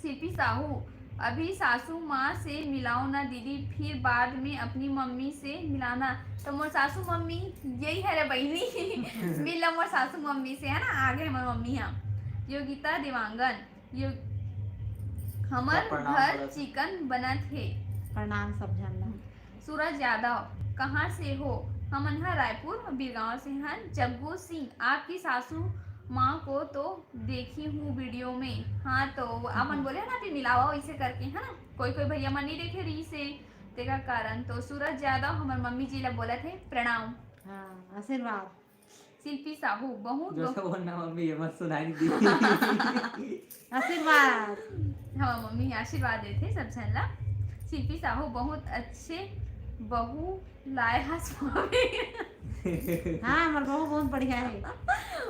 शिल्पी साहू, अभी सासू माँ से मिलाओ ना दीदी, फिर बाद में अपनी मम्मी से मिलाना। तो मोर सासू मम्मी यही है रे बहिनी। मिल ला मोर सासू मम्मी से, है ना, आगे हमर मम्मी हा। योगिता देवांगन, यो-, हमर प्रणाम घर करत हे। चिकन बनत हे। प्रणाम सब झन ला। सूरज यादव, कहाँ से हो? हमन ह रायपुर बिरगांव से हन। जग्गू सिंह, आपकी सासू माँ को तो देखी हूँ वीडियो में। हाँ, तो आपन बोले ना, अभी मिलावा, इसे करके, है ना, कोई कोई भैया मन नहीं देखे रही से, तेका कारण। तो सूरज यादव हमर मम्मी जी ला बोलत हे प्रणाम। हाँ, आशीर्वाद। शिल्पी साहू, बहुत जैसे बहुत बोलना मम्मी, ये मत सुनाई दी। आशीर्वाद। हाँ मम्मी, आशीर्वाद देथे सब झन ला। शिल्पी साहू, बहुत अच्छे बहू लाए हस मम्मी। हाँ, हमर बहू बहुत बढ़िया है।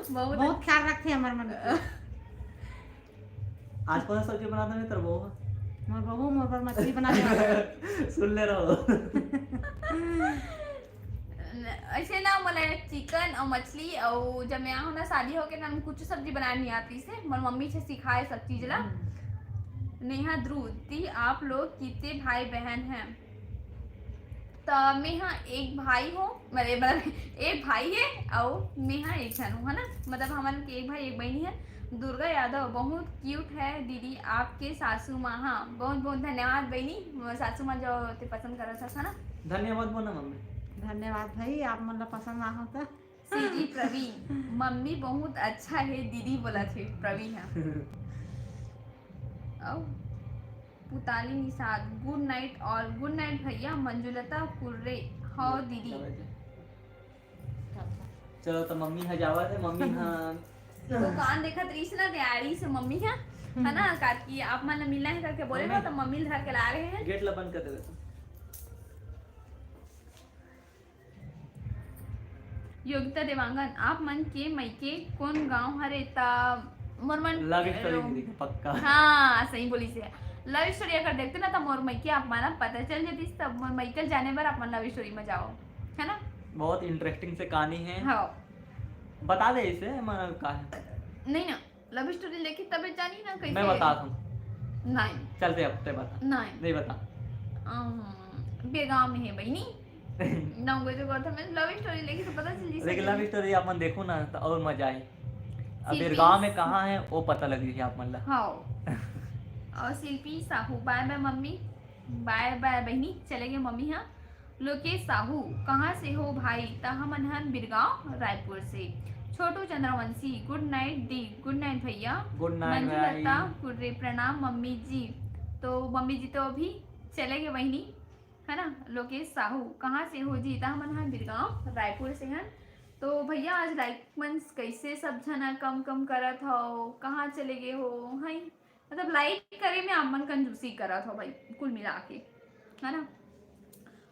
बहुत बहुत ख्याल रखथे हमर मन के। आज कौन सा सब्जी बनाता है तेरा बहू? मोर बहू मोर बर मछली बना दे। सुन ले रहो। ऐसे ना, मोला चिकन और मछली, और जब मैं आहूँ ना शादी होके ना, कुछ सब्जी बनाए नहीं आती से, मोर मम्मी से सिखाए सब चीज ला। हम्म। नेहा ध्रुव, ती आप लोग कितने भाई बहन हैं? त मेहा एक भाई हो, मतलब, मतलब, एक भाई है और मेहा एक झन हूँ, है ना, मतलब हमन के एक भाई एक बहनी है। दुर्गा यादव, बहुत क्यूट है दीदी आपके सासू माँ। हाँ, बहुत बहुत धन्यवाद बहनी, मोर सासू माँ जो ते पसंद करत हस ना। धन्यवाद बोलना मम्मी। धन्यवाद भाई, आप मन ला पसंद आहो त। सीजी प्रवीण, मम्मी बहुत अच्छा है दीदी बोलत हे प्रवीण हा। और पुताली निषाद, गुड नाइट ऑल। गुड नाइट भैया। मंजुलता कुर्रे, हव दीदी। चलो तो मम्मी हा जावत है, मम्मी हा दुकान देखत रहीस ना, तैयारी से मम्मी हा, है ना, काकी आप मन ला मिलना है करके बोले ना, मम्मी। तो मम्मी धर के ला रहे हैं। गेट ला बंद कर देवे तो। योगिता देवांगन, आप मन के मइके कोन गांव हरे? त मोर मन love story नहीं देखे, पक्का। हाँ, सही बोलिस हे। Love story अगर देखते ना, त मोर मइके आप मन ला पता चल जातिस, तब मोर मइके जाने बर आप मन love story में जाओ, है ना? बहुत interesting से कहानी है। हाँ। बता दे इसे, मन का है। नहीं ना, love story लेके तबे जानी ना कैसे। मैं बताता हूँ। नहीं। चलते अब ते बता। नहीं। नहीं बता। अम, बेगाम में है बहिनी। ना, कोई तो बात है, मैं love story लेके तो पता चल जी लेकिन सके। Love story अपन देखो ना तो और मजा आए। अब शिल्पी बेरगांव में कहाँ है वो पता लग रही है आप मन ला। हाँ। और शिल्पी साहू, बाय बाय मम्मी, बाय बाय बहिनी, चले गए मम्मी। हाँ। लोकेश साहू, कहाँ से हो भाई? त हमन हन बिरगांव रायपुर से। छोटू चंद्रवंशी, गुड नाइट दी। गुड नाइट भैया। गुड नाइट मंजुलता भाई। कुर्रे, प्रणाम मम्मी जी। तो मम्मी जी तो अभी चले गए बहिनी, है ना। लोकेश साहू, कहाँ से हो जी? त हमन हन बिरगांव रायपुर से हन। तो भैया आज लाइक मन कैसे सब झना कम कम करत हो, कहाँ चले गए हो? हैं, मतलब लाइक करे में आप मन कंजूसी करत हो भाई, कुल मिला के, है ना।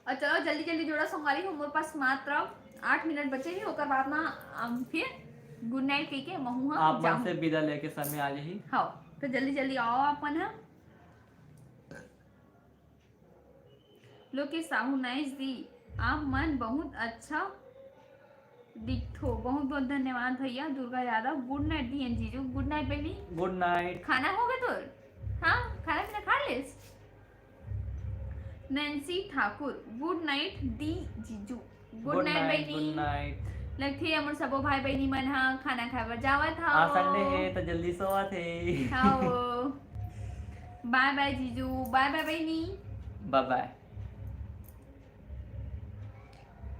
और चलो जल्दी जल्दी जोड़ा संगवारी हो, मोर पास मात्र आठ मिनट बचे ही, ओकर बाद ना हम फिर गुड नाइट कह के महू हम आप मन जाहूं। से विदा लेके समय आ जाही। हाँ, तो जल्दी जल्दी आओ आप मन ह। लोकेश साहू, नाइस दी, आप मन बहुत अच्छा दिखथो। बहुत बहुत धन्यवाद भैया। दुर्गा यादव, गुड नाइट दी एंड जीजू। गुड नाइट बहनी। गुड नाइट। खाना हो गया तोर? हाँ, खाना पीना खा लेस। नैन्सी ठाकुर, गुड नाइट दी जीजू। गुड गुड नाइट नाइट, बहिनी। गुड नाइट। लगथे हमर सबो भाई बहिनी मन ह खाना खाए बर जावत आज संडे हव। हे त जल्दी सोवत हे। हव। बाय बाय जीजू, बाय बाय बहिनी। बाय बाय।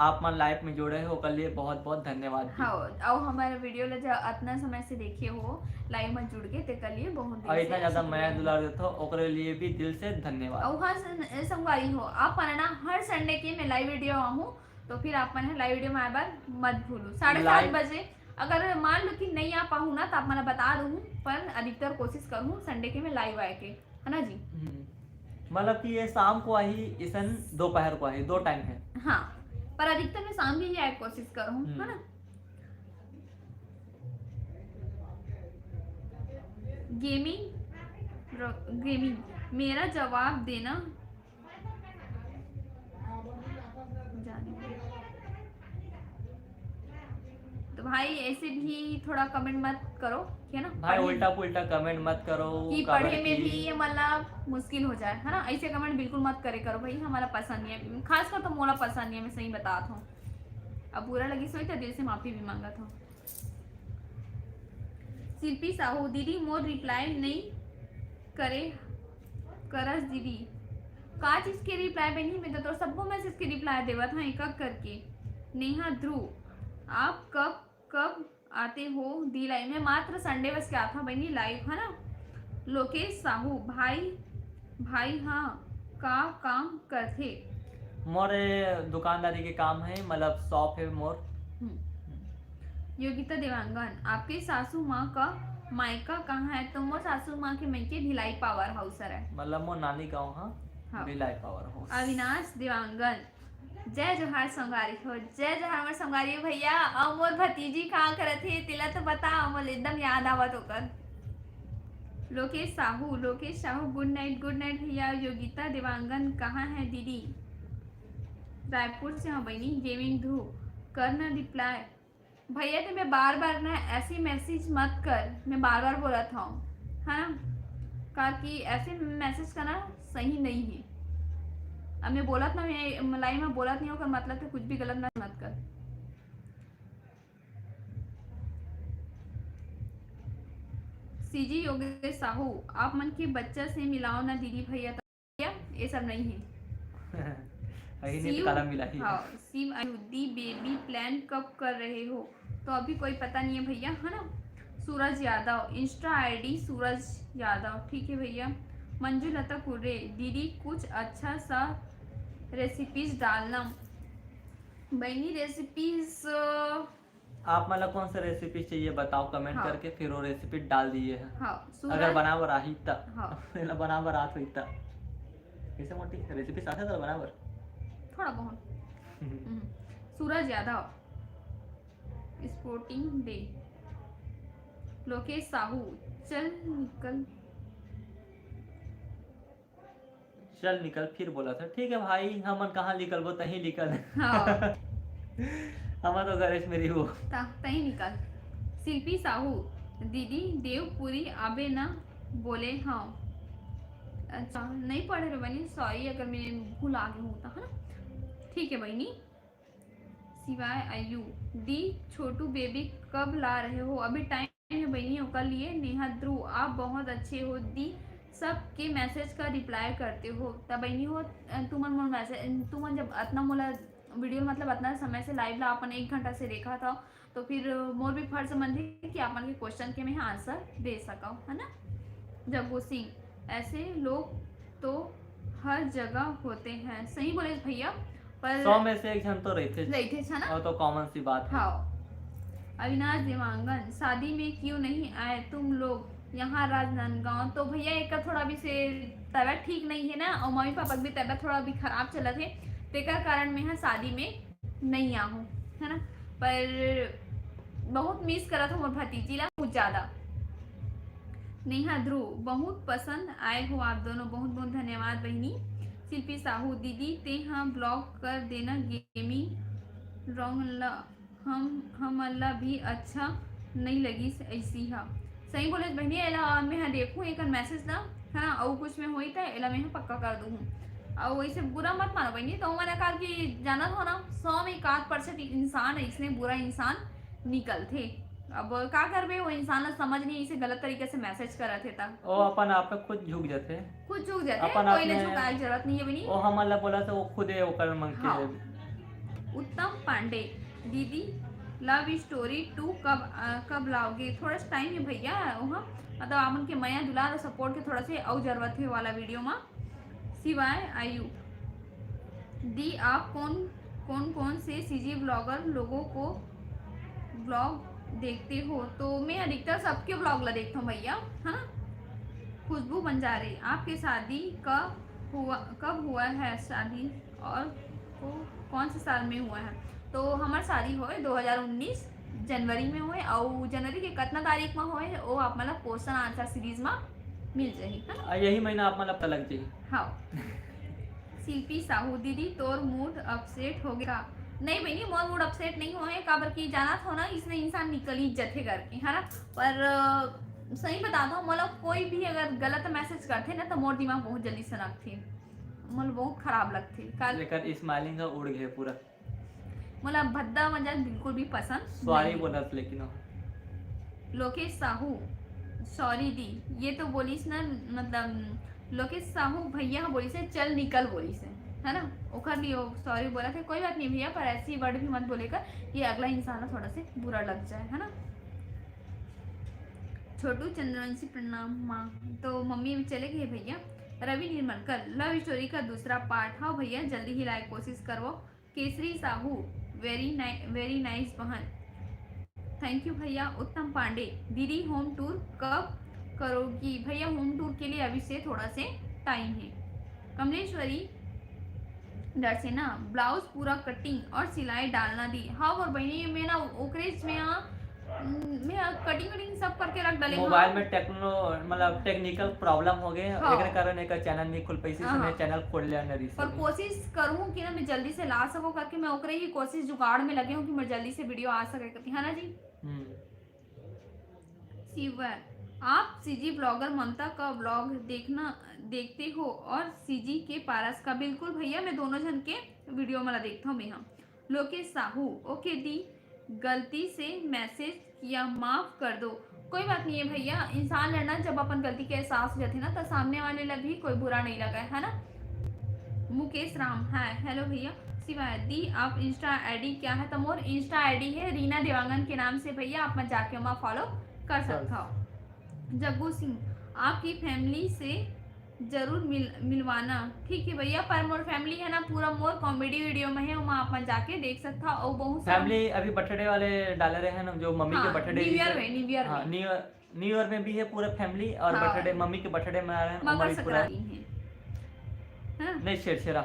आप मन लाइव में जुड़े हो ओकर लिए बहुत बहुत धन्यवाद जी। हाँ, अउ हमारे वीडियो ला ज-, अतना समय से देखे हो लाइव में जुड़ के, तेकर लिए बहुत दिल और से इतना ज्यादा शुक्रिया मया है। दुलार देते हो ओकरे लिए भी दिल से धन्यवाद। अउ हर सं-, संगवारी हो, आप मन ना हर संडे के मैं लाइव वीडियो आहूँ, तो फिर आप मन ह लाइव वीडियो में आए बर मत भूलू। साढ़े सात लाइव बजे अगर मान लो कि नहीं आ पाहूँ ना, तो आप मन ला बता दूँ, पर अधिकतर कोशिश करूँ संडे के मैं लाइव आए के, है ना जी? हम्म। मतलब कि ये शाम को आही, इसन दोपहर को आही, दो टाइम है। हाँ, पर अधिकतर मैं शाम के ही आए कोशिश करूँ, हम्म। है ना? गेमिंग, गेमिंग, मेरा जवाब देना। जाने दो। तो भाई, ऐसे भी थोड़ा कमेंट मत करो, है ना? भाई, उल्टा पुल्टा कमेंट मत करो। कि पढ़े में भी ये मतलब मुश्किल हो जाए, है ना? ऐसे कमेंट बिल्कुल मत करे करो भाई, हमारा पसंद नहीं है, खासकर तो मोला पसंद नहीं है, मैं सही बतात हूँ। अब बुरा लगी सोई तो दिल से माफी भी मांगत हूँ। शिल्पी साहू, दीदी मोर रिप्लाई नहीं करे करस दीदी। का चीज के रिप्लाई बनी? मैं तो तोर सब्बो मैसेज के रिप्लाई देवत हूँ एक एक करके। नेहा ध्रुव, आप कब कब आते हो दी लाइव में? मात्र संडे बस के आथा बनी लाइव, है ना? लोकेश साहू, भाई भाई हाँ, का काम करथे? मोर दुकानदारी के काम है, मतलब शॉप है मोर। योगिता देवांगन, आपके सासू माँ का मायका कहाँ है? तो मोर सासू माँ के मायके भिलाई पावर हाउस है। मतलब मोर नानी गाँव हाँ, भिलाई पावर हाउस। अविनाश देवांगन, जय जोहार संगवारी हो, जय जोहार मोर संगवारी हो भैया, और मोर भतीजी का करत हे तेला तो बता, मोर एकदम याद आवत ओकर। लोकेश साहू, लोकेश साहू, गुड नाइट, गुड नाइट भैया। योगिता देवांगन, कहाँ है दीदी? रायपुर से हाँ बहनी। गेमिंग ध्रुव, कर ना रिप्लाई। भैया ते मैं बार बार ना ऐसी मैसेज मत कर, मैं बार बार बोलत हूँ, है ना? का कि ऐसे मैसेज करना सही नहीं है। अब मैं बोलत ना, मैं मलाई में बोलत नहीं हूँ, ओकर मतलब तो कुछ भी गलत ना मत कर। सीजी योगेश साहू, आप मन के बच्चा से मिलाओ ना दीदी भैया। ये सब नहीं है। अही ने तो कलम मिला ही। हाँ, सिम अयुद्धि बेबी प्लान कब कर रहे हो? तो अभी कोई पता नहीं है भैया, है ना? सूरज यादव, इंस्टा आईडी सूरज यादव, ठीक है भैया। मंजुलता कुर्रे, दीदी कुछ अच्छा सा रेसिपीज डालना। बहनी रेसिपीज आप मन ला कौन सा रेसिपी चाहिए बताओ कमेंट हाँ। करके, फिर वो रेसिपी डाल दिए है। हाँ, अगर बनाबर आही त। हाँ। बना बर आत होई त। कैसे मोटी रेसिपी साथे तो बनाबर। थोड़ा बहुत। हम्म। Suraj Yadav, sporting day. लोकेश साहू, चल निकल। चल निकल, फिर बोला था, ठीक है भाई, हमन कहाँ निकलबो, तही निकल। हाँ। हमन तो घरे में रहिबो। तही निकल। शिल्पी साहू, दीदी देवपुरी आबे ना बोले हाँ। अच्छा, नहीं पढ़े रे बनी, सॉरी अगर मैं भूला गे हूँ तो, है ना? ठीक है बहनी। शिवाय आयु, दी छोटू बेबी कब ला रहे हो? अभी टाइम है बहनी ओकर लिए। नेहा ध्रुव, आप बहुत अच्छे हो दी, सबके मैसेज का रिप्लाई करते हो। तब बहनी हो, तुमन मोर मैसेज, तुमन जब अतना मोला वीडियो, मतलब अतना समय से लाइव ला अपन एक घंटा से देखा था, तो फिर मोर भी फर्ज बनथे कि आप मन के क्वेश्चन के मैं आंसर दे सकव, है ना? जग्गू सिंह, ऐसे लोग तो हर जगह होते हैं। सही बोले भैया, पर सौ में से एक जन तो रहिथे। रहिथे, है ना? और तो कॉमन सी बात है। हाँ। अविनाश देवांगन, शादी में क्यों नहीं आए तुम लोग यहाँ राजनांदगांव? तो भैया, एक थोड़ा भी से तबीयत ठीक नहीं है ना, और मम्मी पापा की भी तबीयत थोड़ा भी खराब चलत है, तेकर कारण मैं यहाँ शादी में नहीं आहूँ, है ना? पर बहुत मिस करत हूँ मोर भतीजी ला, बहुत ज्यादा। नेहा ध्रुव, बहुत पसंद आए हो आप दोनों, बहुत बहुत धन्यवाद बहनी। शिल्पी साहू, दीदी तेहा ब्लॉक कर देना गेमिंग रॉन्ग ला, हम हमन ला भी अच्छा नहीं लगिस ऐसी हा। सही बोले बहनी, एला मैं हा देखूँ एकर मैसेज ला, है ना, अउ कुछ में होई त एला मैं हा पक्का कर दूँ। अउ ऐसे बुरा मत मानो बहनी, तो मैंने कहा कि जानत हो ना, सौ में एक आध परसेंट इंसान ऐसने बुरा इंसान निकलथे। अब का करबे, वो इंसान ला समझ नहीं, इसे गलत तरीके से मैसेज करत हे ता। वो अपन आप पे खुद झुक जाथे। खुद झुक जाथे, अपन कोई ले झुकाए जरूरत नहीं है बनी। वो हमन ला बोला तो वो खुद है ओकर मन के। हाँ। उत्तम पांडे, दीदी लव स्टोरी टू कब, आ, कब लाओगे? थोड़ा टाइम है भैया, वहाँ मतलब आपन के मया दुलार और सपोर्ट के थोड़ा से अउ जरूरत है वाला वीडियो में। शिवाय आयु, दी आप कौन कौन कौन से सीजी ब्लॉगर लोगों को ब्लॉग देखते हो? तो मैं अधिकतर सबके ब्लॉग ला देखता हूँ भैया, है ना? खुशबू बंजारे, आपके शादी का हुआ, कब हुआ है शादी और को कौन से साल में हुआ है? तो हमार शादी होए दो हज़ार उन्नीस जनवरी में होए, और जनवरी के कितना तारीख में होए वो आप मतलब क्वेश्चन आंसर सीरीज में मिल जाही, है ना? यही महीना आप मतलब लग जाही। हाँ। शिल्पी साहू, दीदी तोर मूड अपसेट हो गया? नहीं बहिनी, मोर मूड अपसेट नहीं होए, काबर कि जानत हो ना, इसने इंसान निकल ही जथे करके, है ना। पर अ, सही बताता हूँ, मोला कोई भी अगर गलत मैसेज करथे ना, तो मोर दिमाग बहुत जल्दी सनकथे, मोला बहुत खराब लगथे। काल जेकर स्माइलिंग ह उड़ गए पूरा। मोला भद्दा मजाक बिल्कुल भी पसंद सॉरी नहीं। बोलत लेकिन हो। लोकेश साहू, सॉरी दी, ये तो बोलिस ना, मतलब लोकेश साहू भैया ह बोलिस हे, "चल निकल," बोलिस हे, है ना, ओकर लिए वो सॉरी बोलत हे। कोई बात नहीं भैया, पर ऐसी वर्ड भी मत बोलेगा कि अगला इंसान ना थोड़ा से बुरा लग जाए, है ना। छोटू चंद्रवंशी प्रणाम माँ। तो मम्मी चले गए भैया। रवि निर्मलकर, लव स्टोरी का दूसरा पार्ट। हाँ भैया, जल्दी ही लाए कोशिश करवो। केसरी साहू, वेरी नाइ-, वेरी नाइस बहन। थैंक यू भैया। उत्तम पांडे, दीदी होम टूर कब करोगी? भैया, होम टूर के लिए अभी से थोड़ा से टाइम है। कमलेश्वरी डरसेना, ब्लाउज पूरा कटिंग और सिलाई डालना दी। हाँ मोर बहिनी, मैं ना ओकरेज में आ, मैं कटिंग वटिंग सब करके रख डाले। मोबाइल में टेक्नो मतलब टेक्निकल प्रॉब्लम हो गए, हाँ। एकरे कारण एक चैनल नहीं खुल पाइस, हाँ। मैं चैनल खोल लिया नरी से। पर कोशिश करूँ कि ना मैं जल्दी से ला सकूँ करके, मैं ओकरे ही कोशिश जुगाड़ में लगे हूँ कि मैं जल्दी से वीडियो आ सके करके, है ना जी? हम्म। शिवर, आप सीजी ब्लॉगर ममता का ब्लॉग देखना, देखते हो और सीजी के पारस का? बिल्कुल भैया, मैं दोनों जन के वीडियो मला देखता हूँ मैं। हाँ, लोकेश साहू, ओके दी, गलती से मैसेज किया, माफ कर दो। कोई बात नहीं है भैया, इंसान ला ना जब अपन गलती के एहसास हो जाथे ना, तो सामने वाले ला भी कोई बुरा नहीं लगे, है ना। मुकेश राम, हाय, हेलो भैया। शिवाय दी, आप इंस्टा आईडी क्या है? तो मोर इंस्टा आईडी है रीना देवांगन के नाम से भैया, आप मन जाके वहाँ फॉलो कर सकता हो। जग्गू सिंह, आपकी फैमिली से जरूर मिल मिलवाना। ठीक है भैया, पर मोर फैमिली है ना पूरा मोर कॉमेडी वीडियो में है, वहाँ आप मन जाके देख सकता हो। और बहुत सारा फैमिली अभी बर्थडे वाले डाले रहे हैं ना, जो मम्मी के हाँ, बर्थडे न्यू ईयर में, न्यू ईयर हाँ, में। न्यू ईयर, न्यू ईयर में भी है पूरा फैमिली और हाँ। बर्थडे, मम्मी के बर्थडे में आ रहे हैं, मकर हमारी पूरा संक्रांति है। हाँ। नहीं, छेरछेरा।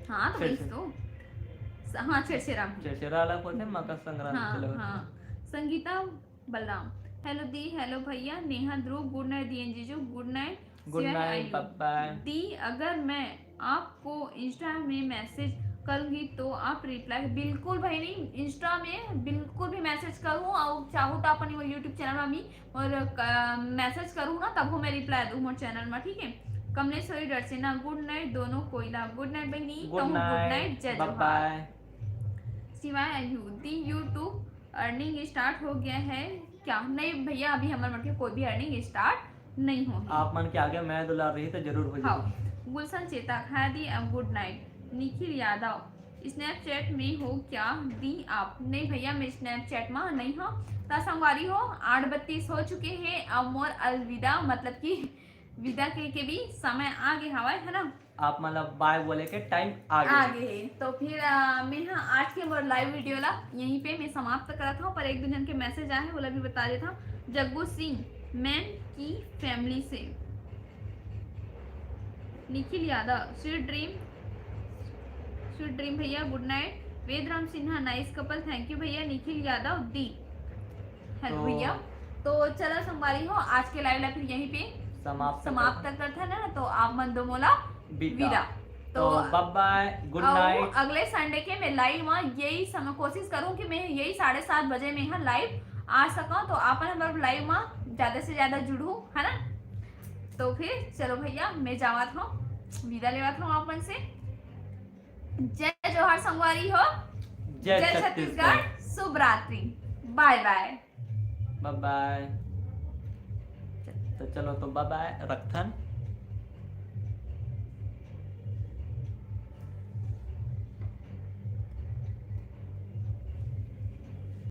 हाँ, तो वही छेरछेरा। तो। स-, हाँ, छेरछेरा में। छेरछेरा अलग होते हैं, मकर संक्रांति हाँ, अलग होते हैं। हाँ। संगीता बलराम, हेलो दी, हेलो भैया, नेहा ध्रुव, गुड नाइट दी एंड जीजू, गुड नाइट। गुड नाइट, बाय बाय। दी, अगर मैं आपको इंस्टा में मैसेज करूंगी तो आप रिप्लाई? बिल्कुल भाई, नहीं, इंस्टा में बिल्कुल भी मैसेज करूँ और चाहूँ तो अपन वो यूट्यूब चैनल में भी और क-, मैसेज करूँ ना, तब मैं रिप्लाई दूँ मोर चैनल में, ठीक है। कमलेश्वरी डरसेना, गुड नाइट दोनों कोयला, गुड नाइट बहिनी, गुड कहूँ गुड नाइट, नाइट, जय बाय जोहार। बाय। शिवाय आयु, दी यूट्यूब अर्निंग स्टार्ट हो गया है क्या? नहीं भैया, अभी हमर मन के कोई भी अर्निंग स्टार्ट नहीं हो। आप मन के आगे मैं दुलार रही तो जरूर हो हाँ। जाही। गुलशन चेतक, हाय दी, गुड नाइट। निखिल यादव, स्नैपचैट में हो क्या दी आप? नहीं भैया, मैं स्नैपचैट में नहीं हूँ। तो संगवारी हो, आठ बत्तीस हो चुके हैं, अब मोर अलविदा, मतलब कि विदा के, के भी समय आ गए हवाए, है ना? आप मतलब बाय बोले के टाइम आ गए। आ गए। तो फिर, आ, मैं हाँ आज के मोर लाइव वीडियो ला यहीं पे मैं समाप्त करत हूँ, पर एक दो जन के मैसेज आए हैं, ओला भी बता देता हूँ। जग्गू सिंह, मैम की फैमिली से। Nikhil Yadav, sweet dream, sweet dream भैया, good night. Vedram Sinha, nice couple, thank you भैया। निखिल यादव दी, हेलो तो भैया। तो चलो संगवारी हो, आज के लाइव ला फिर यहीं पे समाप्त समाप्त करते हैं ना, तो आप मन दो मोला विदा। विदा। तो तो बाय बाय, गुड और नाइट। अगले संडे के मैं लाइव में यही समय कोशिश करूँ कि मैं यही साढ़े सात बजे में यहाँ लाइव आ सकूँ, तो आप मन हमर लाइव में ज्यादा से ज्यादा जुड़ू, है ना। तो फिर चलो भैया, मैं जावत हूँ, विदा लेवत हूँ आप मन से। जय जोहार संगवारी हो, जय जय छत्तीसगढ़। छत्तीसगढ़, शुभ रात्रि, बाय बाय। बाय बाय। तो चलो, तो बाय बाय, रखथन।